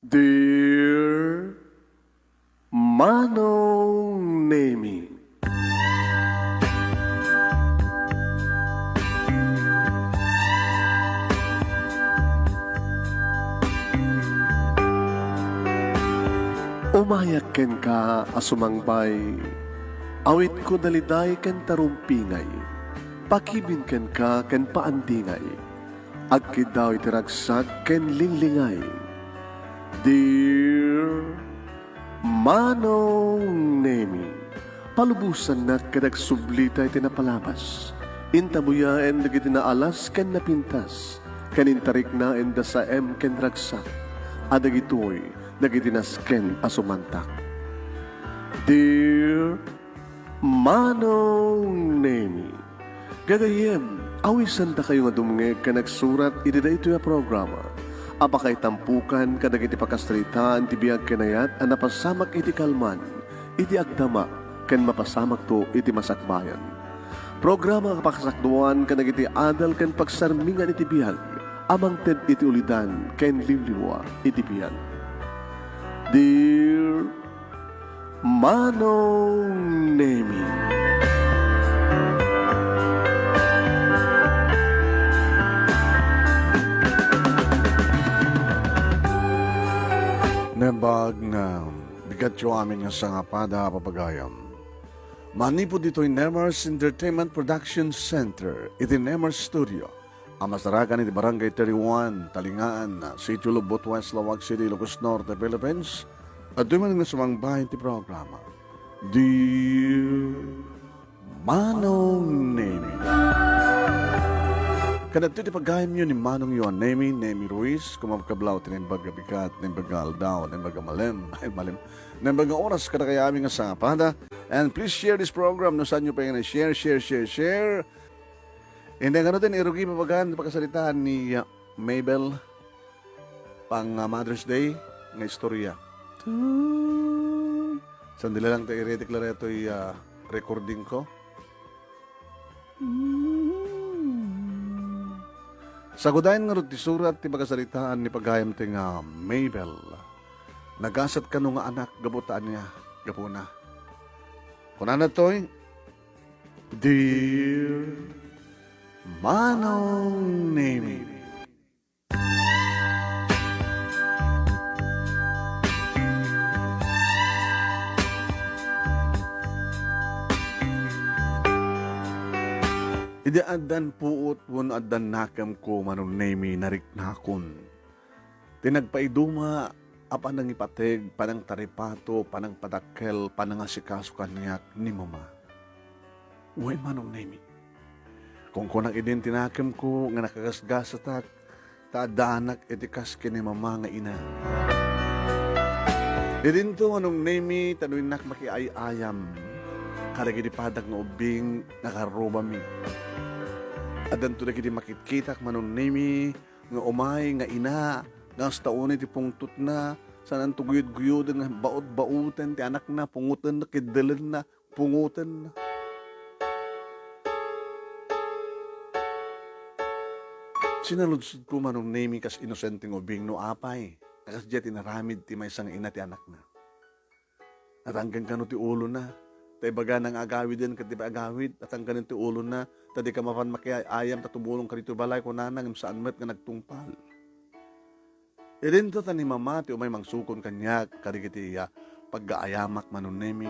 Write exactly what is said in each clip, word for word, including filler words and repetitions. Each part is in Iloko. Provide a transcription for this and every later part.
Dear Manong Nemi. Umayak kenka a sumangbay, awitko daliday ken tarumpingay, pakibin kenka ken paandingay. Agkiddaw iti ragsak ken linglingay. Dear Manong Nemi, palubosannak ket agsublita iti napalabas. Intabuyaen dagiti naalas ken napintas, ken intariknaen da saem ken ragsak, a dagitoy dagiti nasken a sumantak. Dear Manong Nemi, gagayyem, awisandakayo nga dumngeg ken agsurat iti daytoy a programa a pakaitampukan kadagiti pakasaritaan ti biag ken ayat a napasamak iti kalman, iti agdama, ken mapasamakto iti masakbayan. Programa a pakasakduan kadagiti adal ken pagsarmingan iti biag a mangted iti ulidan ken liwliwa iti biag. Dear Manong Nemi. Naimbag nga bigatyo amin nga sangapada a papagayam. Manipud ditoy Nemers Entertainment Production Center, iti Nemers Studio, a masarakan iti Barangay thirty-one, Talingaan, Sitio Lubot West, Laoag City, Ilocos Norte, Philippines, adtoy man nga sumangbayan ti programa. Dear Manong Nemi. Ken adtoy ti pagayamyo ni Manongyo a Nemi, Nemi Ruiz, kumakablaw ti naimbag a bigat, naimbag a aldaw, naimbag a malem, ay, malem, naimbag a oras kadakayo amin nga sangapada. And please share this program no saanyo pay nga share, share, share, share. Inday kano din irugi babagan ti pakasaritaan ni, uh, Mabel pang, uh, Mother's Day nga istorya. Sandali lang ta iredik la daytoy, uh, recording ko. Sagudayen ngarud ti surat ti pakasaritaan ni pagayam ti nga Mabel. Nagasat kano nga anak gapu ta ania? Gapuna. Kunana toy, Dear Manong Nemi. Idi addan puot wenno addan nakemko, Manong Nemi, nariknakon. Ti nagpaiduma a panangipateg, panangtaripato, panangpadakkel, panangasikaso kaniak ni Mama. Wen, Manong Nemi. Kunkunak idin ti nakemko nga nakagasgasatak, ta addaanak iti kas ken ni Mama nga ina. Idinto, Manong Nemi, ta no innak makiay-ayam kadagiti padak nga ubbing nga karrubami. Addanto dagiti makitkitak, Manong Nemi, nga umay nga ina, nga kasta unay ti pungtotna, saanto guyod-guyoden nga baut-bauten ti anakna, pungotenna, kiddelenna, pungotenna. Sinaludsodko, Manong Nemi, kas inosenteng ubing no apay nga kasdiay ti inaramid ti maysa nga ina ti anakna. Natangken kano ti ulona, ta ibagana nga agawiden ket di pay agawid, natangkenen ti ulona, ta dika mapan makiay-ayam ta tumulongka ditoy balay, kunana, ngem saan met nga nagtungpal. Idinto ta ni Mama ti umay mangsukon kaniak kadagiti, ah, paggaayamak, Manong Nemi.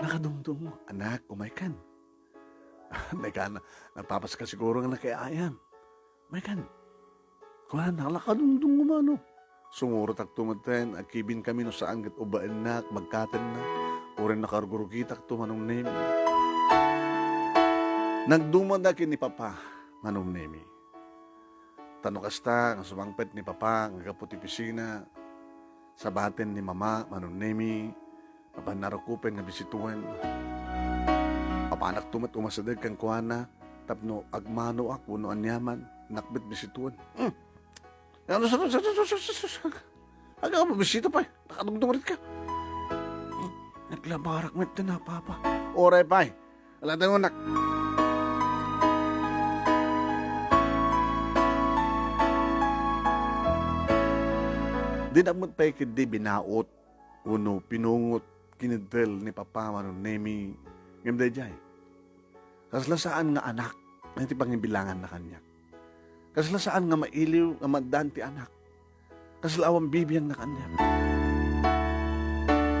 Nakadungdungo, anak, umaykan. Nakan, napapaska siguro nga nakiay-ayam. Maykan. Kunana, nakadungdungo mano. Sumurotakto metten, agkibinkami no saan ket ubbaennak, magkatenna. Uray nakarugurugitakto, Manong Nemi. Nagdumada ken ni Papa, Manong Nemi. Ta no kasta nga sumangpet ni Papa nga gapu ti opisina, sabaten ni Mama, Manong Nemi, mapan narukopen nga bisitoen. Mapanakto met umasideg kenkuana tapno agmanoak wenno aniaman, nakbet bisitoen. Hmm. Ano sa, sa, sa, sa, sa, sa, sa, aga ka bisita pay? Nakadungdung rit ka. Hmm. Naglabarak met na, Papa. Oray pay. Alatan mo, nak. Dinak met pay ketdi binaot wenno pinungot kiniddel ni Papa Mano Nemi ngem daydiay. Kasla saan nga anak ti pangibilanganna kaniak. Kasla saan nga mailiw nga maaddaan ti anak. Kasla awan bibiangna kaniak.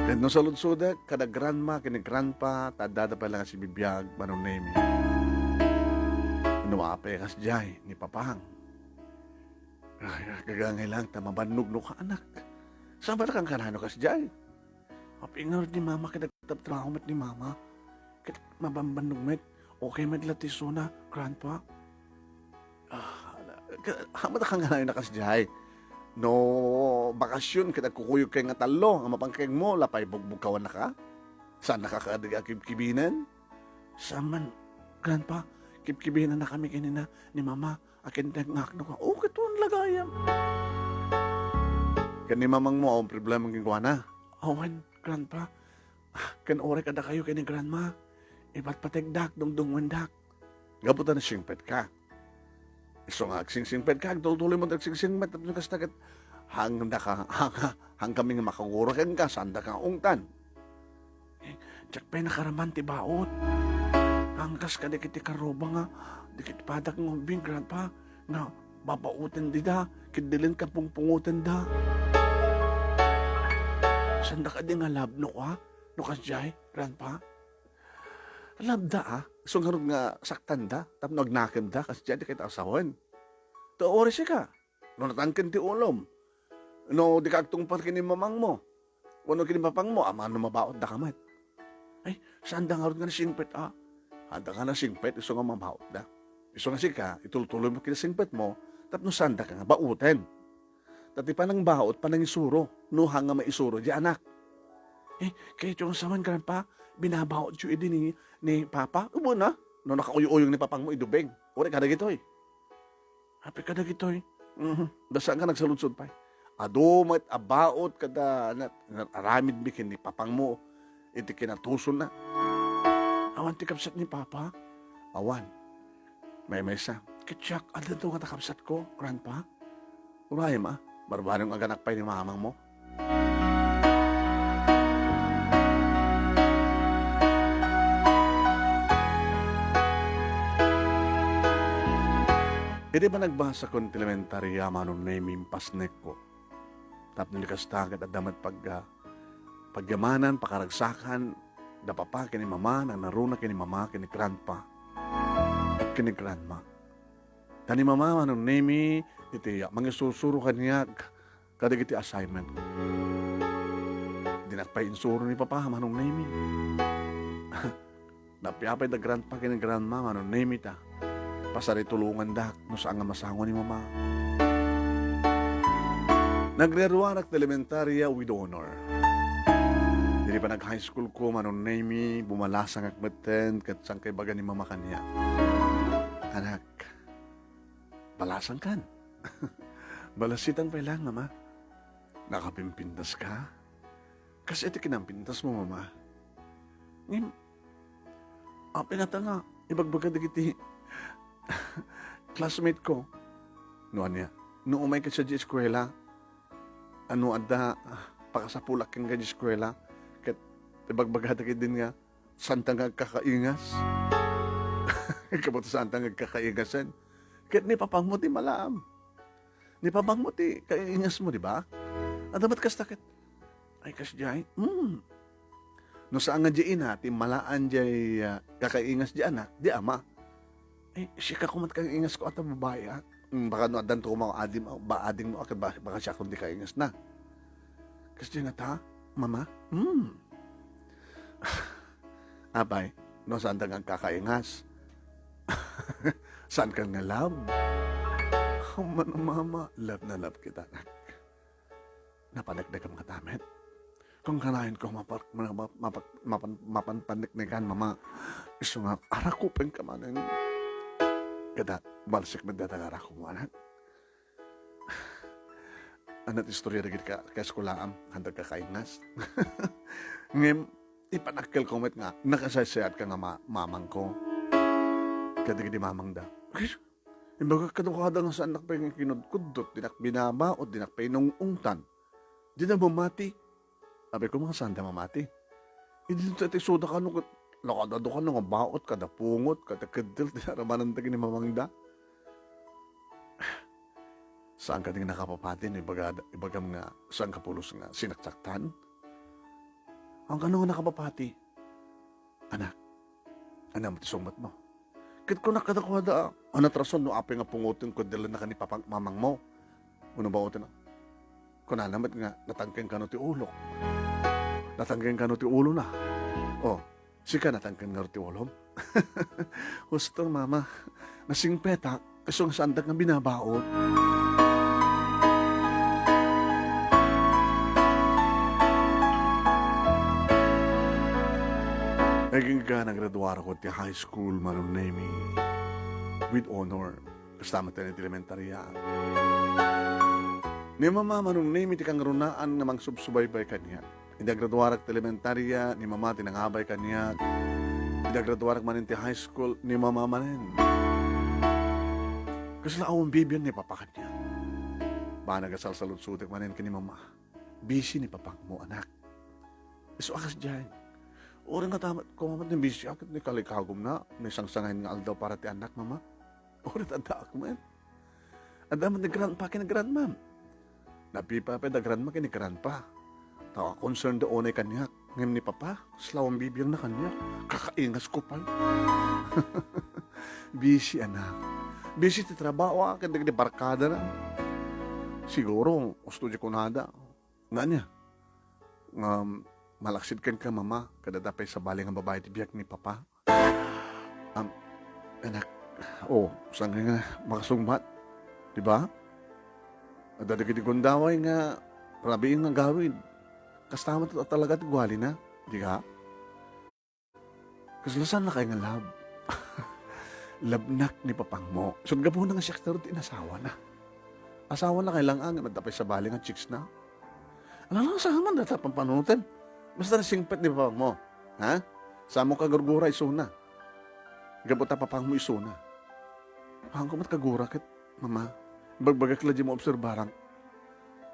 Ket no saludsodek kada grandma ken ni grandpa, ta addada pay la nga sibibiag, Mano Nemi. No apay kasdiay ni Papang. Ay, agangay lang ta mabannogno ka, anak. Saan ba la kankanano kasdiay? Apay ngarud ni Mama ket agtabtrabaho met ni Mama. Ket mabambannog met. Okay met la ti isuna, Grandpa. Ah, ka-, haanmo ta kankanano kasdiay? No bakasyon ket agkukuyogkay nga tallo, nga mapankayagmo, la pay bugbugkawannaka? Saannaka kadi a kibkibinen? Saan man, Grandpa, kibkibinennakami kenni ni Mama. Akin ti ngakno ka. O, ket wen la gayam. Ken ni mamangmo, awan problema kenkuana? Awan, Grandpa. Ah, ken uray kadakayo ken ni Grandma, ipatpategdak, dungdungngoendak. Gapu ta nasingpetka. Isu nga agsingsingpetka, agtultuloy met agsingsingpet, tapno kasta ket hangdaka, hang, hangkami nga makagura kenka, saandaka nga ungtan. Eh, diak pay nakaraman ti baot. Angkas kadagiti karruba nga, dagiti padak nga ubbing, Grandpa, nga babaoten dida, ket dilen kapungpungotenda. Saanda kadi nga labno kua, no kasdiay, Grandpa? Labda, a? Isu ngarud nga saktanda, tapno agnakemda, kasdiay, dikay ta asawen. Ta uray sika, no natangken ti ulom, no dika agtungpal ken ni mamangmo, wenno ken ni papangmo, amangan no mabaotdaka met. Ay, saanda ngarud nga nasingpet, a? Haanda nga nasingpet, isu nga mabaotda. Isu nga sika, itultuloymo ti kinasingpetmo, tapno saandaka nga baoten. Ta ti panangbaot, panangisuro, no hanga maisuro, di anak. Eh, kayatyo nga sawen, Grandpa, binabaotyo idi ni, ni Papa? Ubo na, no nakauyo-uyong ni papangmo idubeng. Uray kadagitoy. Apay kadagitoy? Mhm. Da saan ka nagsaludsod pay? Adu met a baot kada na-, na-, aramidmi ken ni papangmo iti kinatusonna. Awan ti kabsat ni Papa? Awan. Maymaysa. Ket siak, adda daw nga nakabsatko, Grandpa. Urayem, a, barbareng aganak pay ni mamangmo. Idi panagbasakon ti elementaria, Mano Nemi, impasnekko. Tapno di kasta, ket adda met pagga-, pagyamanan, pakaragsakan, da papa ken ni mama, nangnaruna ken ni mama, ken ni grandpa, ken ni grandma. Ta ni mama, Mano Nemi, iti mangisusuro kaniak kadagiti assignment. Dinak pay insuro ni papa, Mano Nemi. Napiapay da grandpa ken ni grandma, Mano Nemi, ta pasaritulongandak no saan nga masango ni mama. Nagriaruarak ti elementaria with honor. Idi panag-high school ko, Mano Nemi, bumalasangak metten ket saan kay ibaga ni mama kaniak. Anak, balasangkan. Balasitan pay laeng, Mama. Nakapimpintas ka? Kas iti kinampintas mo, Mama. Ngem, apay ngata nga ibagbaga dagiti classmate ko? No ania, no umay ket sa di eskuela, ano adda, ah, pakasapulak ken ka di eskuela, ket ibagbaga dagiti nga, saanta nga agkakaingas. Kabato saanta nga agkakaingasen. Ket ni papangmo ti malaam. Ni papangmo ti kaingasmo, di ba? Adda met kasta ket, ay, kasdiay, mm. No saan nga di ina ti malaan diay, ah, kakaingas di anak, di ama. Eh, sika koma ti kaingasko a ta babai, a. Mm, baka no addanto koma adim-, ba-, adingmo a, ket ba-, baka siakon ti kaingasna. Kasdiay ngata, Mama? Mm. Apay, no saanta nga agkakaingas? Saankan nga love? Human, Mama, love na love kita, anak. Napaneknekam ngata met. Kung kanayon ko mapa-, mapa-, mapa-, mapan-, mapanpaneknekan, Mama, isu nga arakupenka manen. Kada, balsek met dayta nga arakumo, anak. Ania ti istorya dagiti ka-, kaeskulaam, haanda agkakaingas. Ngem, ipanakkelko met nga nakasaysayaat ka nga ma-, mamangko. Kadagiti mamangda. Imbagak kaduakada nga saannak pay nga kinudkuddot, dinak binabaot, dinak pay inung-ungtan. Dida mamati. Abi ko, nga saanda mamati. Idi daytoy ti isuda kano ket nakadado kano nga baot, kada pungot, kada keddel ti arabanan dagiti mamangda. Saan kadi nga nakapapati no ibaga-, ibagam nga saan ka pulos nga sinaksaktan? Ang kano nga nakapapati? Anak, ania met ti sungbatmo? Ket kunak kadakuada, ania ti rason no apay nga pungoten ket dellennaka ni papang mamangmo? Wenno baoten? Kunana met nga, natangken kano ti ulok. Natangken kano ti ulona. O, sika natangken ngarud ti ulom? Husto, mama. Nasingpetak, isu nga saandak nga binabaot. Agingga, naggraduarako ti high school, Manong Nemy, with honor. Kasta met ti elementarya. Ni Mama, Manong Nemy, ti kangrunaan nga mangsubsubaybay kaniak. Idi agraduarak ti elementarya, ni Mama ti nangabay kaniak. Idi agraduarak manen ti high school, ni Mama manen. Kasla awan bibiag ni Papa kaniak. Banag a salsaludsodek manen ken ni Mama. Busy ni Papangmo, anak. Isu a kasdiay. Uray nga tamat, kumamat ni busy a ket ni kalikagumna, ni sangsangayon nga aldaw para ti anak, Mama. Uray addaak met. Adda met ni grandpa ken ni grandmam. Napipapay da grandma ken ni grandpa. Ta concern da unay kaniak. Ngem ni papa, kasla awan bibiagna kaniak. Kakaingasko pay. Busy, anak. Busy ti trabaho, a, ken dagiti barkadana. Siguro, usto di kunada. Nga ania? Ngem, malaksid kenka, mama, ket adda pay sabali nga babai ti biag ni papa. Am, anak, o, saan nga makasungbat? Di ba? Adda dagiti gundaway nga rabii nga agawid. Kasta met talaga ti ugalina, di ka? Kasla saannakay nga love? Lovenak ni papangmo. Isut' gapuna nga siak ngarud ti inasawana. Asawana kay lang-ang, adda pay sabali nga chicksna. Ala, saan man dayta pampanunoten? Basta nasingpet ni papangmo. Ha? Saanmo kagurgura isuna. Gapu ta papangmo isuna. Saanko met kagura ket, mama. Ibagbagak la di maobserbaran.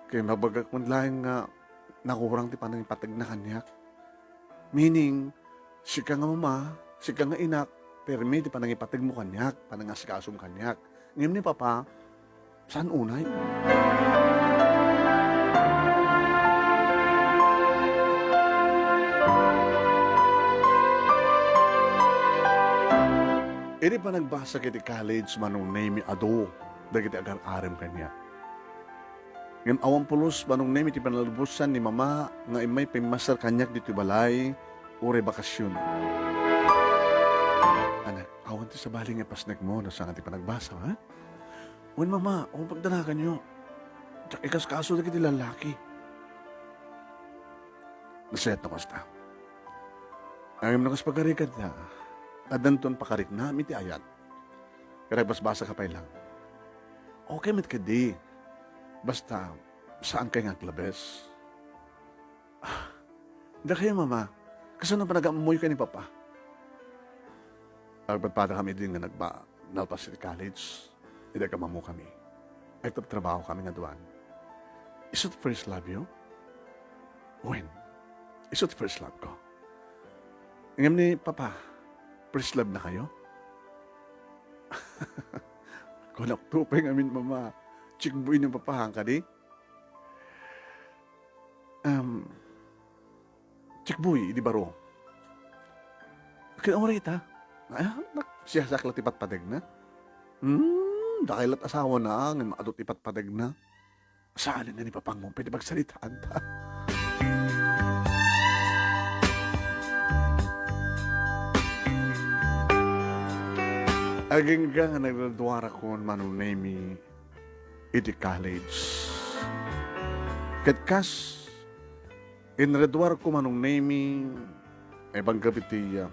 Kay mabagak man laeng nga nakurang ti panangipategna kaniak. Meaning, sika nga mama, sika nga inak, permi ti panangipategmo kaniak, panangikasom kaniak. Ngem ni papa, saan unay? Idi panagbasa iti college, Manong Nemy, adu dagiti agar-arem kaniak. Ngem awan pulos, Manong Nemy, ti panalubbosan ni mama nga immay pimmaster kaniak ditoy balay uray bakasyon. Anak, awan ti sabali nga ipasnekmo no saan ti panagbasa, ha? Wen, mama, awan pagdanaganyo. Diak ikaskaso dagiti lallaki. Nasayaat no kasta. Ngem no kas pagarikadta, addanton pakariknam iti ayat. Ket agbasbasaka pay lang. Okay met kadi. Basta, saankay nga aglabes. Ah, dakayo, mama. Kasano panagammoyo ken ni papa? Agpadpadakami idi nga nagba-, nalpas iti college. Idi agkamamokami. Agtrabtrabahokami nga duan. Isu ti first love yo? Wen, isu ti first love ko. Ngem ni papa, first love na kayo? Kunak to pay ngamin, mama. Chick boy ni papa, han kadi? Um, chick boy, idi baro. Ket uray ita. Ah, nak-, siyasak la ti patpadegna. Hmm, dakay lat asawana, ngem adu ti patpadegna. Saan nga ni papangmo, pwede pagsaritaan ta. Agingga nga naggraduarakon, Manong Nemy, iti college. Ket kas ingraduarko, Manong Nemy, ay banggap iti, ah,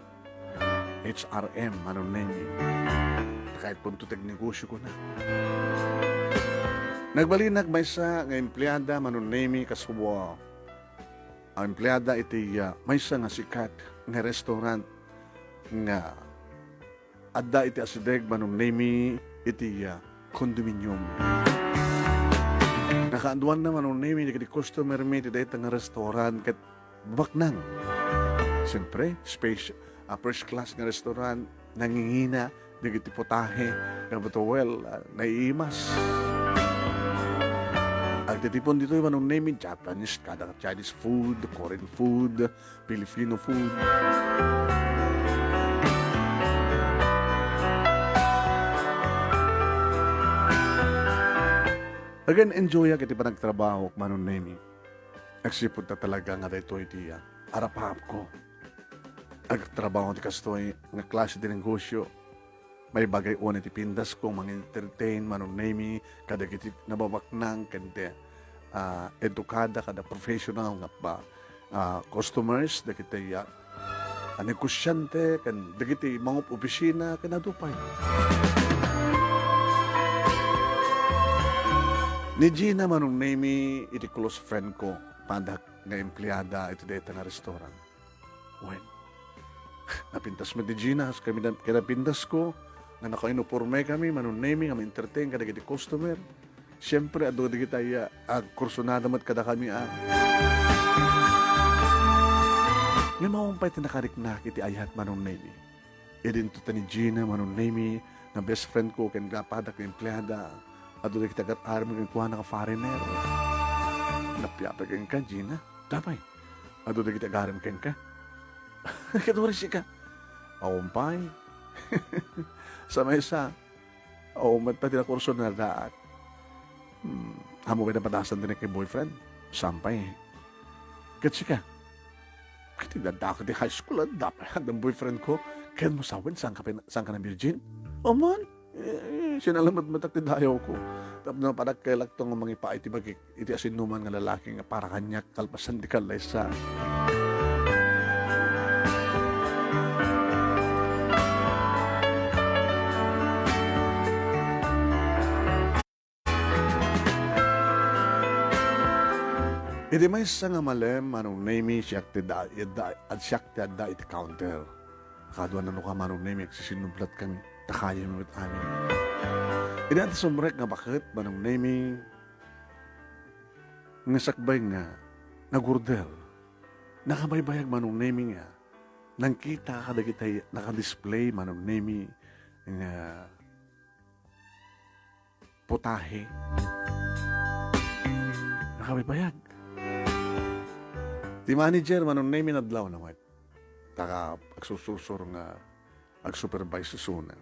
H R M, Manong Nemy. Kahit punto ti negosyo ko na. Nagbalinak maysa nga empleada, Manong Nemy, kasubua. Ang empleada iti, ah, maysa nga sikat nga restaurant nga adda iti asideg, Manong Nemy, iti, ah, condominium. Nga Kaaduanna, Manong Nemi, dagiti customer mi ti dayta nga restaurant ket baknang. Siyempre, speci-, ah, first class nga restaurant, nangingina dagiti putahe, kabuto, well, ah, naiimas. Agtitipon ditoy, Manong Nemi, Japanese, kada Chinese food, Korean food, Filipino food. Again, enjoy-ak iti panagtrabaho, Manong Nemi. Agsipud ta talaga nga daytoy ti, ah, arapaapko. Agtrabaho ti kastoy nga klase ti negosyo. Maibagay unay ti pindasko, mang-entertain, Manong Nemi, kadagiti nababaknang, ken ti, ah, edukada, kada professional nga pa, ah, customers, dagiti, ah, a negosyante, ken dagiti mangup-opisina, ken adu pay. Ni Gina, Manong Nemi, iti close friend ko, padak nga empleada iti dayta nga restaurant. Wen, napintas met ni Gina, kami na, kinapintasko, nga nakauniporme kami, Manong Nemi, nga ma-entertain kadagiti customer. Siyempre, adu dagiti aya, agkursunada met kadakami, a. Ngem awan pay ti nakariknak iti ayat, Manong Nemi. Idinto ta ni Gina, Manong Nemi, nga best friend ko ken gapadak nga empleada, adu dagiti agar-aram kenkuana nga foreigner. Napiapay kenka, Gina. Apay, adu dagiti agaram kenka. Ket uray sika. Awan pay. Sa maysa, awan met pay ti nakursunadaak. Hmm, ammom pay napadasan ti nagka-boyfriend? Saan pay. Ket sika? Ket ti daddaak ti high school, adda pay, adda boyfriend ko. Ket mo sawen, saan ka pin-, saan ka na virgin? Aman, eh, sinalamat met ti dayawko. Tapno padagkaylakto nga mangipaay ti bagik iti asinnuman nga lalaki nga para kaniak kalpasan ti kallaysa. Iti maysa nga malem, Manong Nemi, siak ti da-, da-, ad-, siak ti adda iti counter. Kaduana no ka, Manong Nemi, agsisinublat kami, ta kayami met amin. Iti adda sumrek nga baket, Manong Nemi, nga sakbay nga nag-order. Nakabaybayag, Manong Nemi, nga nangkita kadagiti nakadisplay, Manong Nemi, nga putahe. Nakabaybayag. Ti manager, Manong Nemi, nadlaw na met. Ta agsursursor nga agsupervise isuna.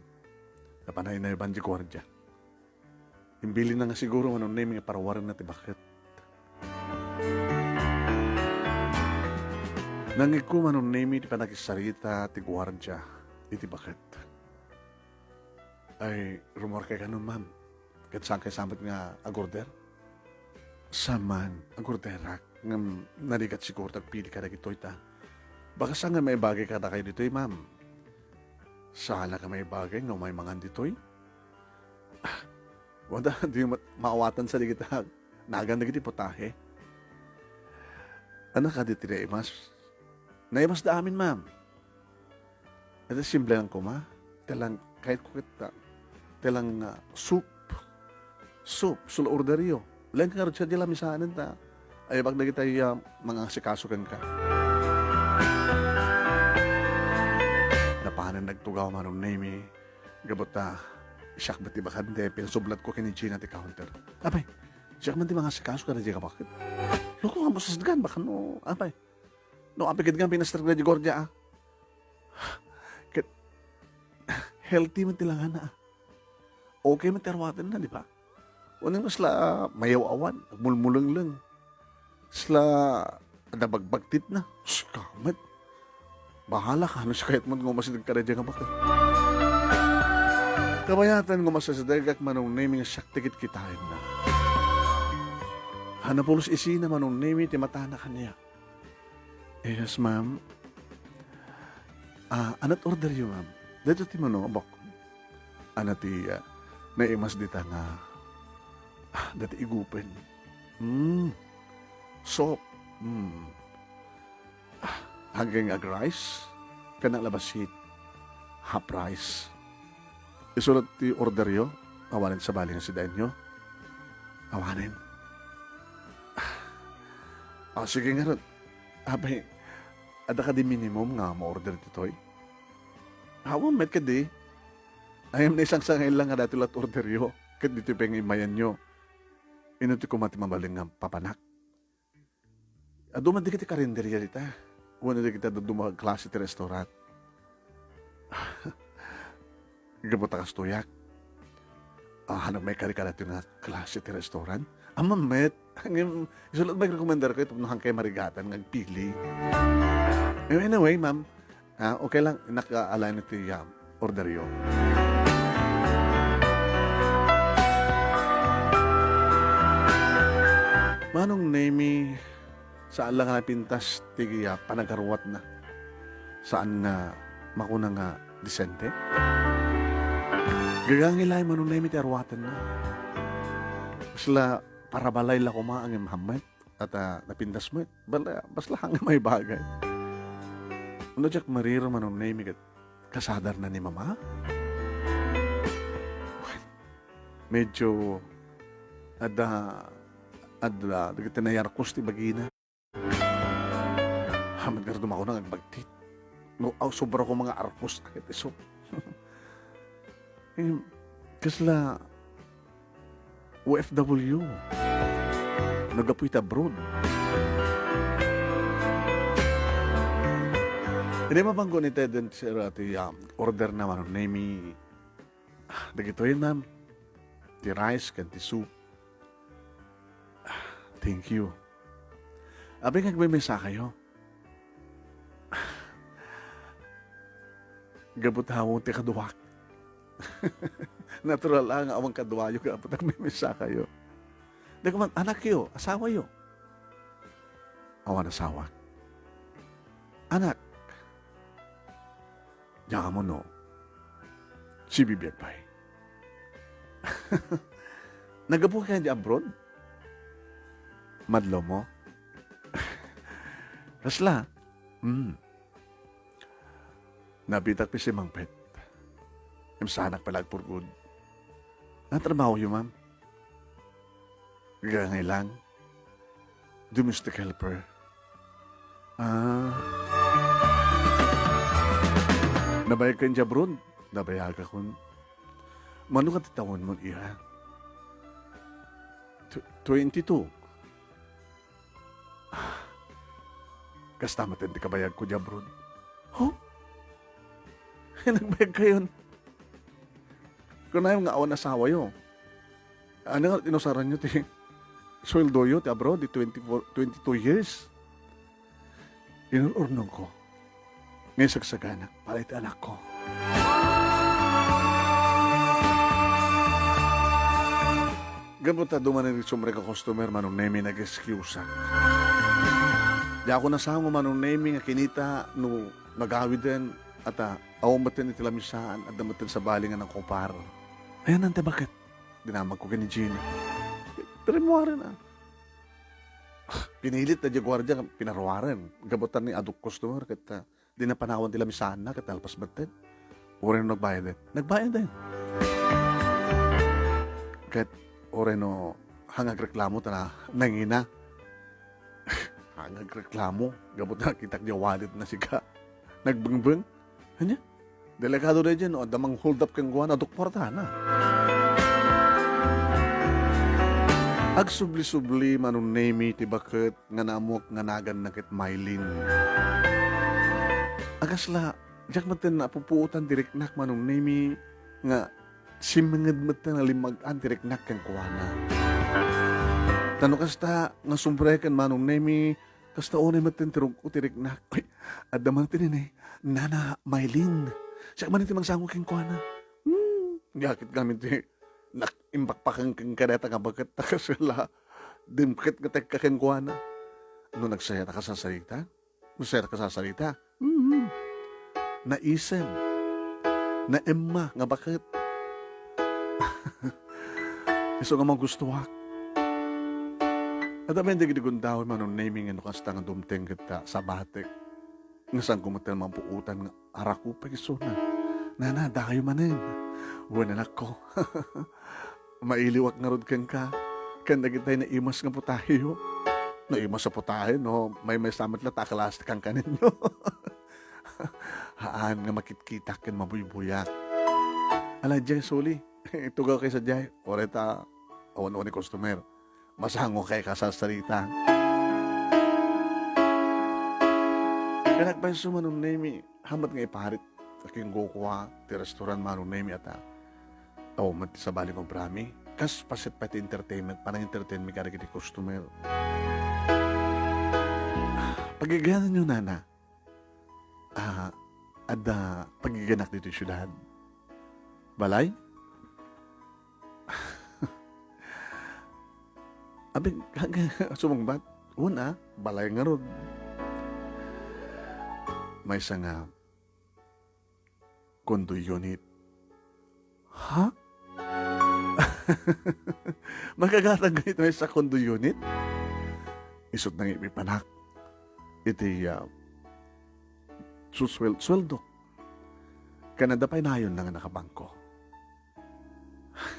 Napanaynayaban ti guardia. Imbilinna nga siguro, Manong Nemi, nga parawarenna ti baket. Nangngegko, Manong Nemi, ti panakigsarita ti guardia iti baket. Ay, rummuarkay kano, ma'am? Ket saankay sa met nga agorder? Saan man, agorderak. Ngem narigat siguro ti agpili kadagitoy ta. Baka saan nga maibagay kadakayo ditoy, ma'am? Saannak a maibagay nga umay mangan ditoy? Ah, wen ta, di ma-, maawatan sa dagiti nagan dagiti putahe. Ania kadi ti naimas? Naimasda amin, ma'am. Iti simple lang koma. Ti lang, kayatko ket, ah, ti lang, ah, soup. Soup, isu la orderyo. Laeng ka ngarud sadiay la, misanen ta. Ay, bag dagiti, ah, mangasikaso kenka. Napanen nagtugaw, Manong Nemi. Gapu ta, siak met ti bakante, pinsublatko ken ni Gina ti counter. Apay, siak man ti mangasikaso kadaydiay nga baket. Loko nga masasdgan, baka no, apay. No, apay ket nga pinaster daydiay guardia, ah. Ket, healthy met ti langana, ah. Okay met ti aruatenna, di ba? Unin kasla, ah, mayaw-awan, agmulmulengleng. Kasla, adda bagbagtitna. Sus, kamet. Bahala ka, no, kayat met nga umasideg kadaydiay nga baket. Kabayatan nga umasidegak, Manong Nemi, nga siak ti kitkitaenna. Haan a pulos isina, Manong Nemi, ti matana kaniak. Yes, ma'am. Ah, ania't orderyo, ma'am? Daytoy ti menu, abak. Ania ti, ah, naimas dita nga, ah, dayta igupen. Hmm. Soup. Hmm. Ah, hanggang egg rice? Ken labasit. Half rice. Isu la ti orderyo? Awanen sabali nga sidaenyo? Awanen. Ah, sige ngarud. Apay, adda kadi minimum nga ma-order ditoy? Awan met kadi. Ay, naisangsangayon lang nga datoy la ti orderyo. Ket ditoy pay nga immayanyo. Inno ti koma ti mabalin nga papanak? Adu man dagiti karinderya dita. Wenno dagiti dadduma a klase ti restaurant. Gapu ta kastoyak. Ah, hanok maikari kadatoy nga klase ti restaurant? Ammom met. Ngem, isu la ti mairekomendarko tapno hankay marigatan nga agpili. Anyway, ma'am, ah, okay lang, innak, ah, alayna ti, ah, orderyo. Manong Nemy, saan la nga napintas ti, ah, panagaruatna. Saan nga makuna nga disente. Gagangay laeng Manong Nemy ti aruatenna. Kasla parabalay la koma ngem hammet. At, ah, napintas met. Bala, basla nga maibagay. Ano diak mariro Manong Nemy ket kasadarna ni Mama? Medyo adda, adda, dagiti nayarkos ti bagina. Hamad nga dumakuna nga agbagtit. No, aw, sobra ko mga arkos, ket isu. Eh, kasla O F W. Naggapu iti abroad. Idi mabangko ni Ted and Sarah ti, um, order na Manong Nemy. Ah, dagitoy, ma'am. Ti rice ken ti soup. Ah, thank you. Apay nga agmemesakayo? Gapu ta awan ti kaduak. Natural la nga awan kaduayo gapu ta agmemesakayo. Di ko man, anakyo, asawayo? Awan asawa. Anak. Diak ammo no sibibiag pay. Naggapu ka di abroad? Madlomo? Kasla? Hmm. Nabitak pay si Mangpet. Imsanak pala agpurgod. Ang trabaho yo, ma'am? Gagangay lang. Domestic helper. Ah. Nabayag ka di abroad? Nabayagakon. Mano ka ti tawenmo, iha? Tw-, twenty-two. Ah. Kasta met ti kabayagko di abroad. Huh? Nagbayag kayon. Kunam nga awan asawayo. Ano nga inusaranyo ti sueldoyo ti abroad, ti twenty-four, twenty-two years? Inur-urnongko nga isagsaganak para iti anakko. Gapu ta dumanen ti sumrek a customer, Manong Nemy, nag-excuseak. Diakon nasango, Manong Nemy, nga kinita no nagawiden, at, ah, awan metten iti lamisaan, adda metten sabali nga nakupar. Ayan, ante, bakit? Dinamagko ken ni Gina. Pero immuna, ah. Pinilit na di guardia nga pinaruaren. Gapu ta ni adu customer ket, ah, di napanawan ti lamisaanna ket nalpas metten. Uray no nagbayaden. Nagbayaden. Ket uray no hangagreklamo ta na, nangina. Hangagreklamo. Gapu ta nakitak di wallet na sika. Nagbengbeng. Ania? Delikado daydiay no adda mang-hold up kenkuana, adu kuartana. Agsubli-subli, Manong Nemy, ti baket nga naammoak nga naganna ket Mylene. Akasla, diak metten napupuotan ti riknak, Manong Nemy, nga simminged metten a limmag-an ti riknak kenkuana. Ta no kasta nga sumreken, Manong Nemy, kasta unay metten ti rug-o ti riknak. Ay, adda man ti nini, Nana Mylene. Siak man ti mangsango kenkuana. Hmm, ket ngamin ti nak-, impakpakengka dayta nga baket ta kasla dimket nga tekka kenkuana. No nagsayata a sasarita, nagsayata a sasarita. Hmm. Naisem. Naemma nga baket. Isu nga magustuak. Adda met dagiti gundaway, Manong Nemy, nga no kasta nga dumteng ket ta sabatek. Nga saanko met ti mapuotan nga arakup isuna. Nana, dakayo manen. Wen, anakko. Mailiwak ngarud kenka. Ken dagiti naimas nga putaheyo. Ay, masaputahen, no? Maymaysa met latta a klase ti kankanenyo. Haan nga makitkitak ken mabuybuyak. Ala, diay suli. Itugawkayo sadiay. Uray ta awan-awan ni customer. Masango kay kasasarita. Ken agpayso man unaymi, hamat nga iparit a ken gukua ti restaurant man unaymi ata. Awan met ti sabali nga obrami. Kas paset pay ti entertainment, panang-entertainmi kadagiti customer. Pagigayananyo, nana. Ah, adda pagiganak ditoy siudad. Balay? Abi, sumungbat. Una, balay ngarud. Maysa nga condo unit. Ha? Makagatag nga iti maysa condo unit? Isut' nangipipanak iti, ah, suswel-, sueldo. Ken adda pay nayon nga nakabangko.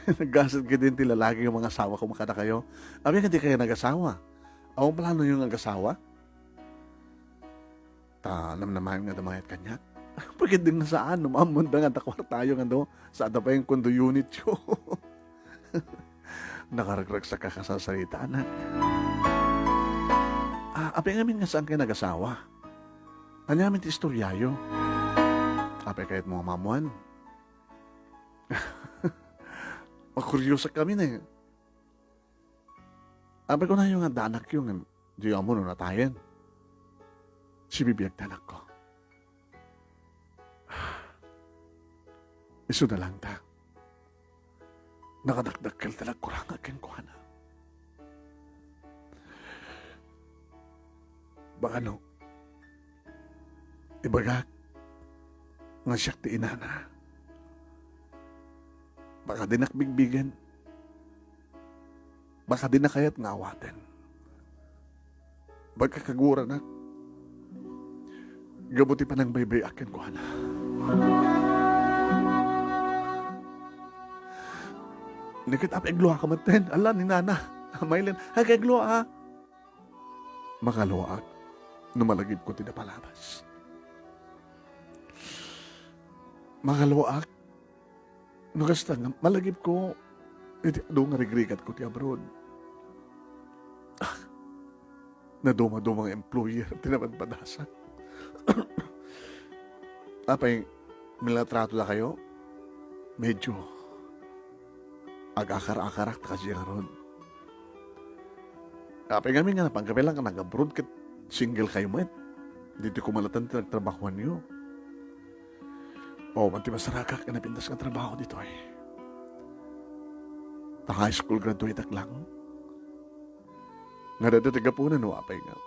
Naggasat ketdin ti lalaki nga mangasawa koma kadakayo. Apay nga dikayo nagasawa? Awan planoyo nga agasawa? Ta namnamaen nga adda mangayat kaniak. Pwede nga saan, no, maammoda nga adda kuartayo nga do, sa adda pay nga condo unityo. Nakaragsak ka kasasarita, anak. Ah, apay ngamin nga saankayo nagasawa? Ania ngamin ti istoryayo? Apay kayatmo nga maammoan? Makuriosak kami ne. Apay kunayo nga adda anakyo ngem diyo ammo no natayen? Sibibiag ti anakko. Isu na lang ta. Nakadakdakkel ti nagkurangak kenkuana. Baka no, ibagak nga siak ti inana. Baka dinak bigbigen. Baka dina kayat nga awaten. Baka kaguranak. Gapu ti panangbaybay-ak kenkuana. Ni ket apay agluaka metten. Ala, ni nana. Maylin, ay, kay agluaka. Makaluaak no malagipko ti napalabas. Makaluaak no kasta nga malagipko iti adu nga rigrigatko ti abroad. Ah, naduma-duma nga employer ti napadpadasak. Apay, milatrato dakayo? Medyo agakar-akarak ta kasi ngarud. Apay ngamin nga napan kami lang nga nag-abroad ket single kayo met. Ditoy koma latta ti nagtrabahoanyo. O, man ti masarakan nga napintas nga trabaho ditoy. Ta high school graduate ak lang. Nga dada ti gapuna no apay nga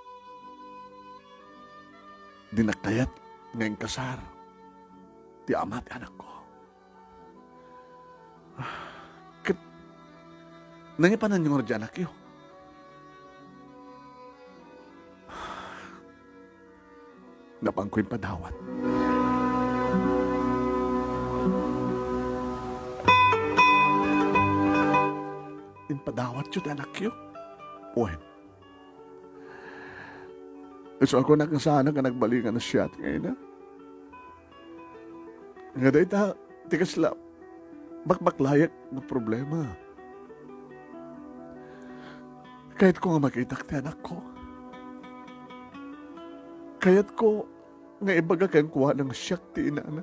dinak kayat nga inkasar ti ama ti anakko. Ket nangipananyo ngarud ti anakyo? Napanko impadawat. Impadawatyo ti anakyo? Wen. Isu a kunak nga saanak nga nagbalingan a siak nga ina. Nga dayta ti kasla bakbaklayak nga problema. Kayatko nga makitak ti anakko. Kayatko nga ibaga kenkuana nga siak ti inana.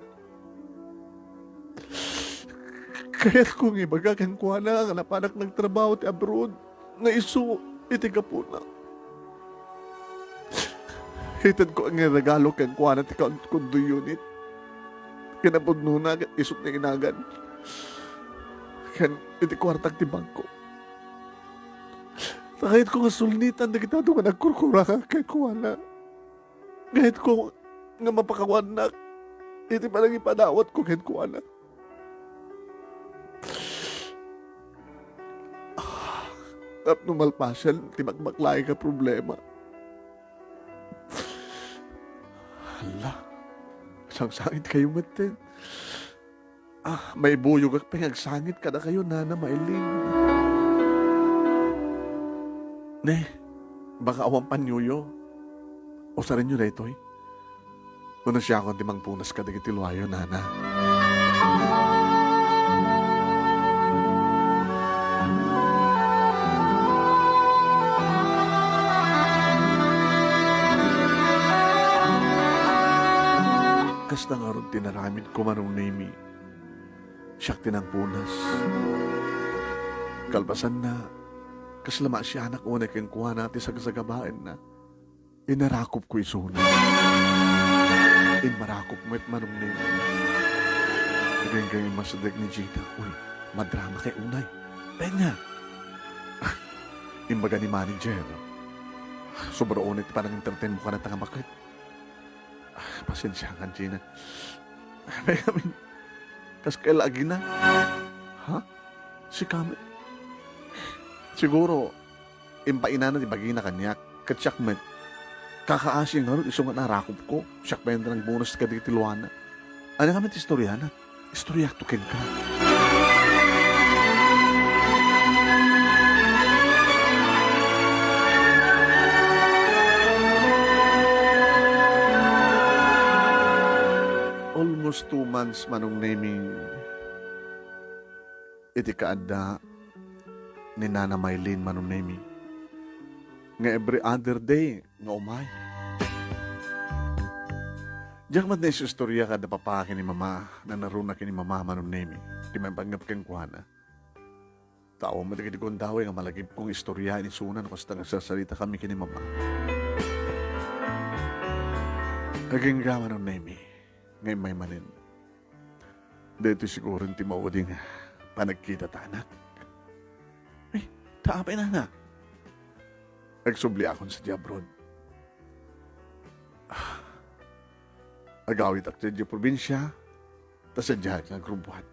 Kayatko nga ibaga kenkuana nga napanak nagtrabaho ti abroad nga isu iti gapuna. Itedko nga regalo kenkuana ti kon-, condo unit. Kinapudnona ket isut' nga inagan. Ken iti kuartak ti bangko. Ta kayatko nga sulnitan dagiti adu nga nagkurkurangak kenkuana. Kayatko nga mapakawannak iti panangipadawatko kenkuana. Ah, tapno malpasen ti bakbaklayak a problema. Hala, sangsangit kayo metten. Ah, maibuyogak pay nga agsangit kadakayo, Nana Maylin. Ne, Baka awan panyoyo. Usarenyo daytoy. Wenno siakon ti mangpunas kadagiti luayo, nana. Kasta ngarud ti naramidko, Manong Nemi. Siak ti nangpunas. Kalpasanna, kasla maasianak unay kenkuana ti sagsagabaenna. Inarakopko isuna. Immarakop met, Manong Nemi. Agingga immasideg ni Gina. Uy, madrama kay unay. Tenga! Imbaga ni manager. Sobra unay ti panangintertainmo kanata nga maket. Ah, pasensiakan, Gina. Amin, kas kay lagina. Ha? Sika met? Siguro, impainana ti bagina kaniak, ket siak met. Kakaasi ngarud isu nga narakopko, siak pay ti nangpunas kadagiti luana. Ania ngamin ti istoriana? Istoriakto kenka. Almost two months, Manong Nemi, iti kaadda ni Nana Mylene, Manong Nemi, nga every other day nga umay. Diak met naisistorya kada papa ken ni mama, nanaruna ken ni mama, Manong Nemi, ti maipanggep kenkuana. Tao met dagiti gundaway nga malagipkon nga istoryaen isuna no kasta nga agsasarita kami ken ni mama. Agingga, Manong Nemi, nga immay manen. Daytoy siguron ti maudi nga panagkitata, anak. Ay, ta apay, nana? Agsubliakon sadiay abroad. Ah, agawitak sadiay probinsia, ta sadiay nga agrubbuat.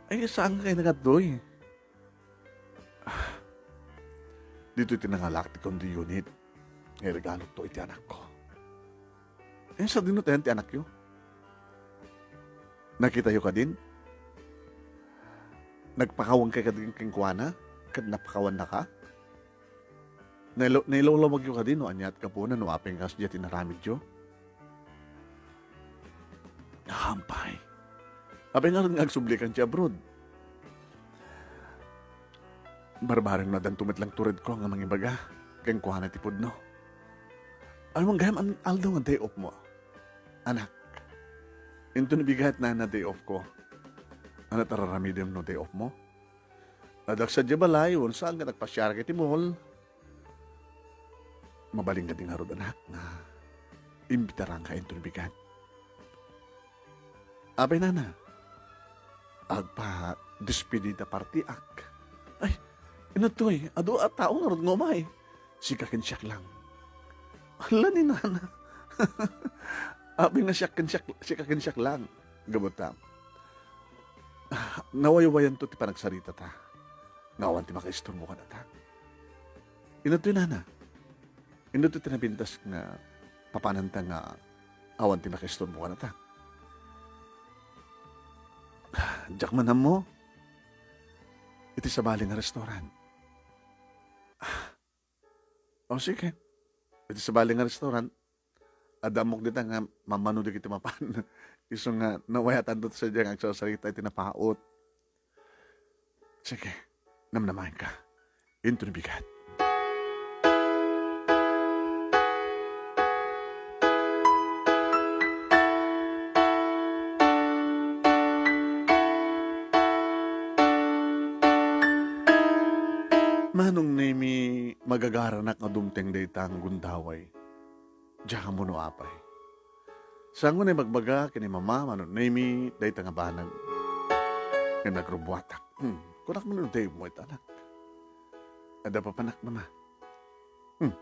Ay, saan kayo nga adtoy? Ah, ditoy ti nangalak ti condo unit nga iregalokto iti anakko. Eh, sadino tayan ti anakyo? Nakitayo kadin? Nagpakawan kay kadin kenkuana? Ket napakawannaka? Nailo-, nailawlawagyo kadi no aniat gapuna no apay nga kasdiay ti inaramidyo? Apay. Apay ngarud nga agsublikan ti abroad? Barbareng no addanto met lang turedko nga mangibaga kenkuana ti pudno. Awan gayam an-, aldaw nga day off mo, anak. Inton bigat na na day off ko. Ania ti ar-aramidem no day off mo? Adda sadiay balay, wenno saan nga nagpasiar iti mall. Mabalin kadi ngarud, anak, nga imbitaranka inton bigat? Apay, nana? Agpa-despedida partyak. Ay, inattoy, adu a tao ngarud nga umay. Sika ken siak lang. Ala ni nana. Apay nga siak ken siak, sika ken siak lang. Gapu ta, ah, nawaywayanto ti panagsaritata. Nga awan ti makaisturbo kanata. Inattoy, nana. Inattoy ti napintas nga papananta nga awan ti makaisturbo kanata. Diak man ammo. Iti sabali nga restaurant. Ah. O, sige. Iti sabali nga restaurant, adda ammok dita nga mamano dagiti mapan. Isu nga nawayatanto sadiay nga agsarsarita iti napaut. Sige, namnamaenka. Inton bigat. Manong Nemi, magagaranak nga dumteng dayta nga gundaway. Diak ammo no apay. Saan unay magbaga ken ni mama, Manong Nemi, dayta nga banag. Ngem nagrubbuatak. Hmm, kunak man no day mo ita, anak. Adda papanak, mama. Hmm.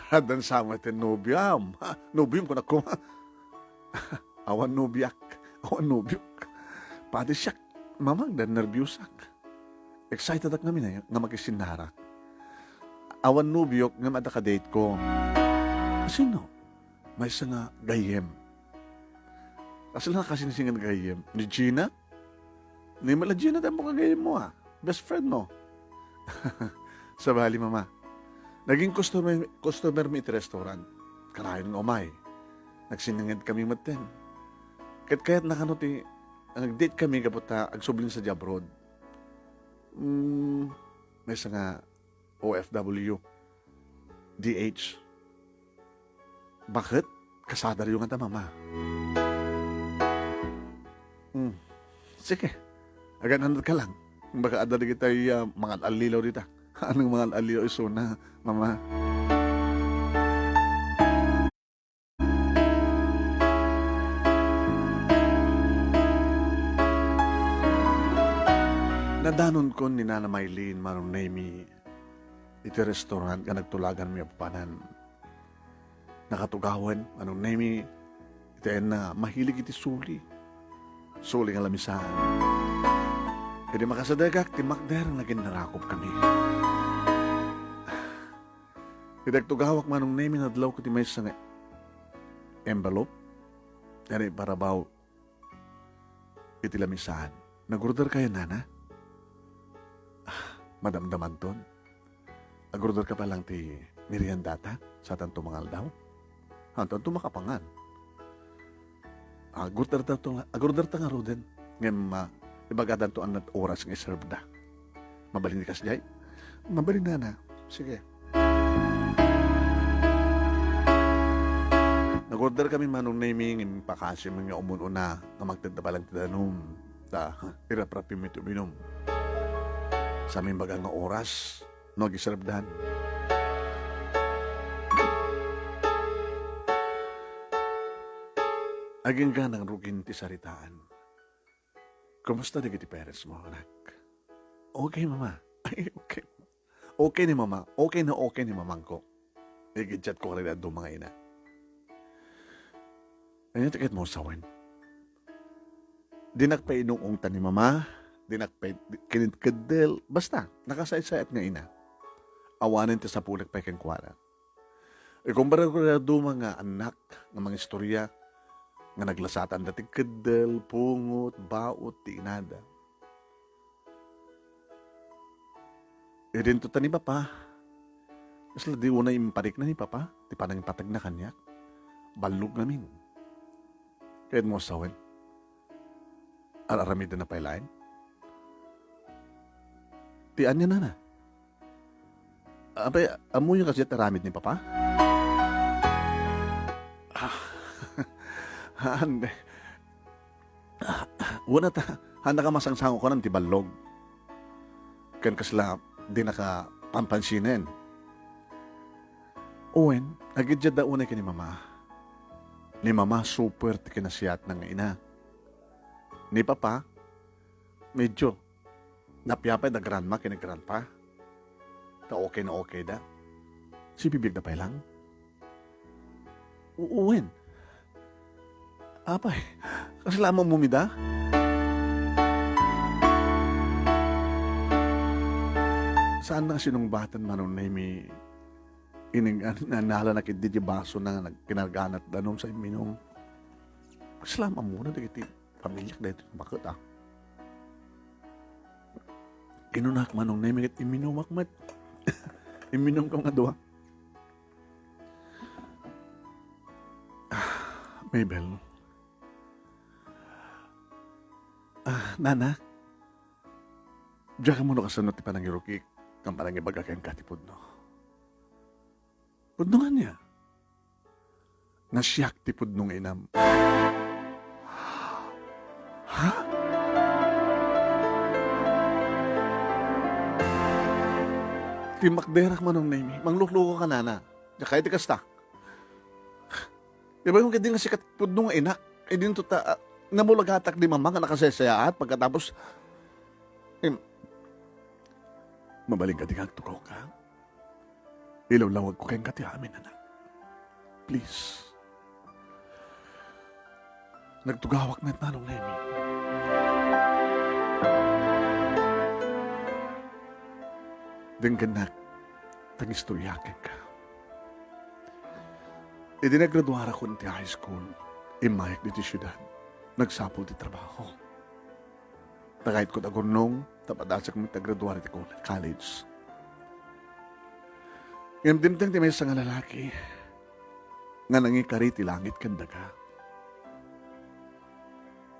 Addan sa met ti nobiam. Ha? Nobiam, kunak koma. Awan nobiak. Awan nobiok. Padi siak, mama, addan nerbiusak. Excitedak ngamin, eh, nga makisinnara. Awan nobiok ngem adda kadate ko. Sino? Maysa nga gayyem. Kasla nakasingsingir nga gayyem? Ni Gina? Ni Mala Gina, damo nga gayyem mo, ah. Best friend mo. Sabali, mama. Naging customer, customer mi iti restaurant. Kanayon nga umay. Nagsinanged kami metten. Ket kayatna kano ti nag-date kami gapu ta agsublin sa di abroad. Mm, maysa nga O F W, D H. Baket? Kasadayo ngata, Mama. Hmm. Sige. Agan-anad ka lang. Baka adda dagitay, ah, mangal-allilaw dita. Anong mangal-allilaw isuna, Mama? Nadanonkon ni Nana Maylene, Manong Nemy, iti restaurant nga nagtulaganmi a papanan. Nakatugawen, Manong Nemy, iti ayanna mahilig iti suli. Suli nga lamisaan. Idi makasadegak, timmakder nga agin-arakop kami. Idi agtugawak, Manong Nemy, nadlawko ti maysa nga envelope. Iti parabaw iti lamisaan. Nag-order kayo, Nana? Ah, madamdamanton. Ag-order ka pa lang ti meriendata, satanto mangaldaw. Satanto makapangan. Ag-order ta to nga, ag-order ta ngaruden. Ngem, ah, ibagadanto anat oras nga iserve da. Mabalin ni kasdiay? Mabalin, Nana. Sige. Nag-order kami, Manong Nemy, ngem pakasem nga umun-una nga magtedda pa lang ti danum. Ta, iraprapim iti uminum. Sa imbaga nga oras, no agiservdan. Agingga nang rugin ti saritaan. Kumusta dagiti parents mo, anak? Okay, Mama. Ay, okay. Okay ni Mama. Okay na okay ni Mamangko. Igidjatko kadagiti dadduma nga ina. Ania ti kayatmo sawen? Dinak pay inung-ungtan ni Mama, dinak pay kinitkeddel, basta, nakasaysayat nga ina. Awanen ti sapulik pay kenkuana. Ikumparar ko dagiti dadduma nga annak nga mangistorya nga naglasatan da ti keddel, pungot, baot ti inada. Idinto ta ni Papa, kasla di unay imparikna ni Papa ti panangipatagna kaniak. Ballog ngamin. Kayatmo sawen? Ar-aramidna pay laeng? Ti ania, Nana? Apay, ammoyo kasdiay ti aramid ni Papa? Ah, haan. Wen, ta, haannaka masangsango kunam ti ballog. Ken kasla dinaka pampansinen. Wen, agiddiatda unay ken ni Mama. Ni Mama, super ti kinasiatna nga ina. Ni Papa, medyo napiapay da grandma ken ni grandpa. Ta okay na okay da. Sibibiag da pay lang. U-, wen. Apay, kasla ammom ida? Saan na sinungbaten, Manong Nemy, inig an-, nanalan na ketdi ti baso na nagkinarganat danum sa imminum. Kasla ammona dagiti pamiliak daytoy baket, ah. Kinunak, Manong Nemy, ket imminumak met. Imminumko nga dua. Ah, Mabel. Ah, Nana. Diak ammo no kasano ti panangirukik, ken panangibaga kenka ti pudno. Pudno ania? Nga siak ti pudno nga inam. Ha? Timmakderak, Manong Nemy. Manglukloko ka, Nana. Diak kayat ti kasta. Ibaga ketdi nga siak ti pudno nga inak. Idinto ta, ah, namulagatak ni Mama nga nakasaysayaat pagkatapos, em, mabalin ketdi nga agtugaw ka. Ilawlawagko kenka ti amin, anak. Please. Nagtugawak met, Manong Nemy. Denggennak, ta agistoryak kenka. Idi nagraduarakon ti high school, immayak ditoy siudad. Nagsapul ti trabaho. Nakaitkot a gurnong, ta padasek met ti agraduar iti col-, college. Ngem dimteng ti maysa nga lalaki nga nangikari ti langit ken daga.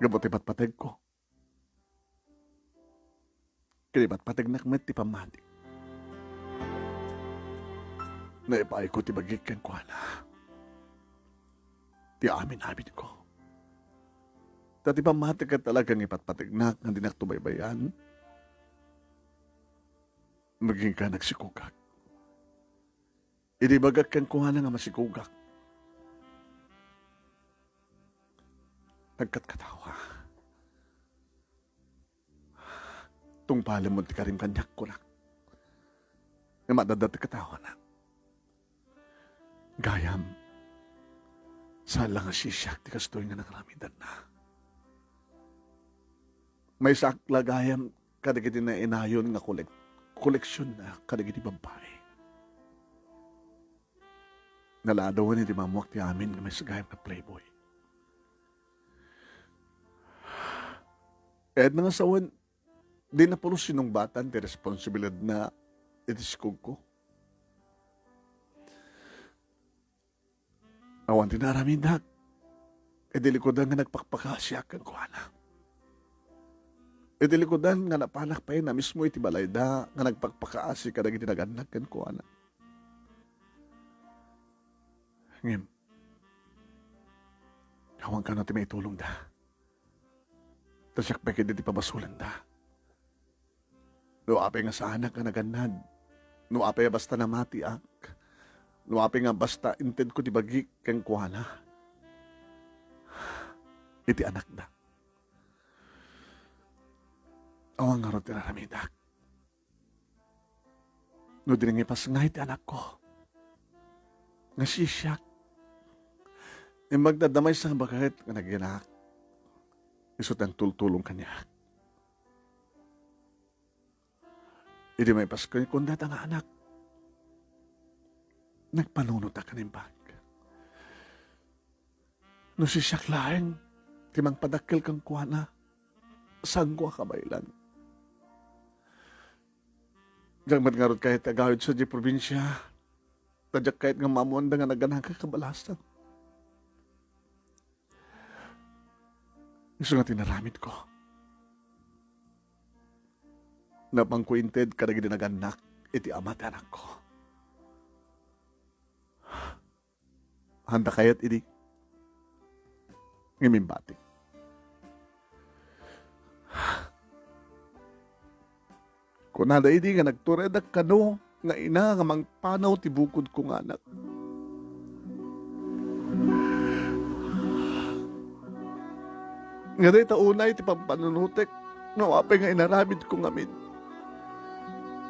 Gapu ti patpategko, ken ipatpategnak met ti pammati. Naipaayko ti bagik kenkuana ti amin-aminko. Ta ti pammati ket talaga nga ipatpategnak nga dinak tubaybayan, agingga nagsikogak. Idi ibagak kenkuana nga masikogak, nagkatkatawa. "Tungpalem ti karim kaniak," kunak. Ngem adda ti katawana. "Gayam, saan la nga siak ti kastoy nga nangaramidanna. Maysaak la gayam kadagiti nainayon nga kolek-, koleksionna kadagiti babbai." Naladawen iti mamuak ti amin nga maysa gayam nga playboy. Kayatna nga sawen, di na pulos sinungbatan ti responsibilidadna iti sikogko. Awan ti naaramidak. Iti likudan nga nagpakpakaasiak kenkuana. Iti likudan nga napanak pay na mismo iti balayda nga nagpakpakaasi kadagiti nagannak kenkuana. Ngem, awan kano ti maitulongda. Ta siak pay ketdi ti pabasolanda. No apay nga saanak nga nagannad, no apay a basta namatiak, no apay nga basta intedko ti bagik kenkuana, iti anakda, awan ngarud ti naramidak. No di nangipasngay ti anakko nga siak, imbag ta adda maysa nga baket nga nagyanak, isu ti nangtultulong kaniak. Idi maipaskay kunda dayta nga anak, nagpanunotak ken imbag. No siak laeng ti mangpadakkel kenkuana, saanko a kabaelan. Diak met ngarud kayat ti agawid sadiay probinsia, ta diak kayat nga maammoanda nga naganaka kabalasan. Isu nga ti naramidko. Napanko inted kadagiti nagannak iti ama ti anakko. Haanda kayat idi? Ngem imbati. Kunada idi nga nagturayadak kano nga ina nga mangpanaw ti bukodko nga anak. Nga dayta unay ti pampanunotek no apay nga inaramidko ngamin.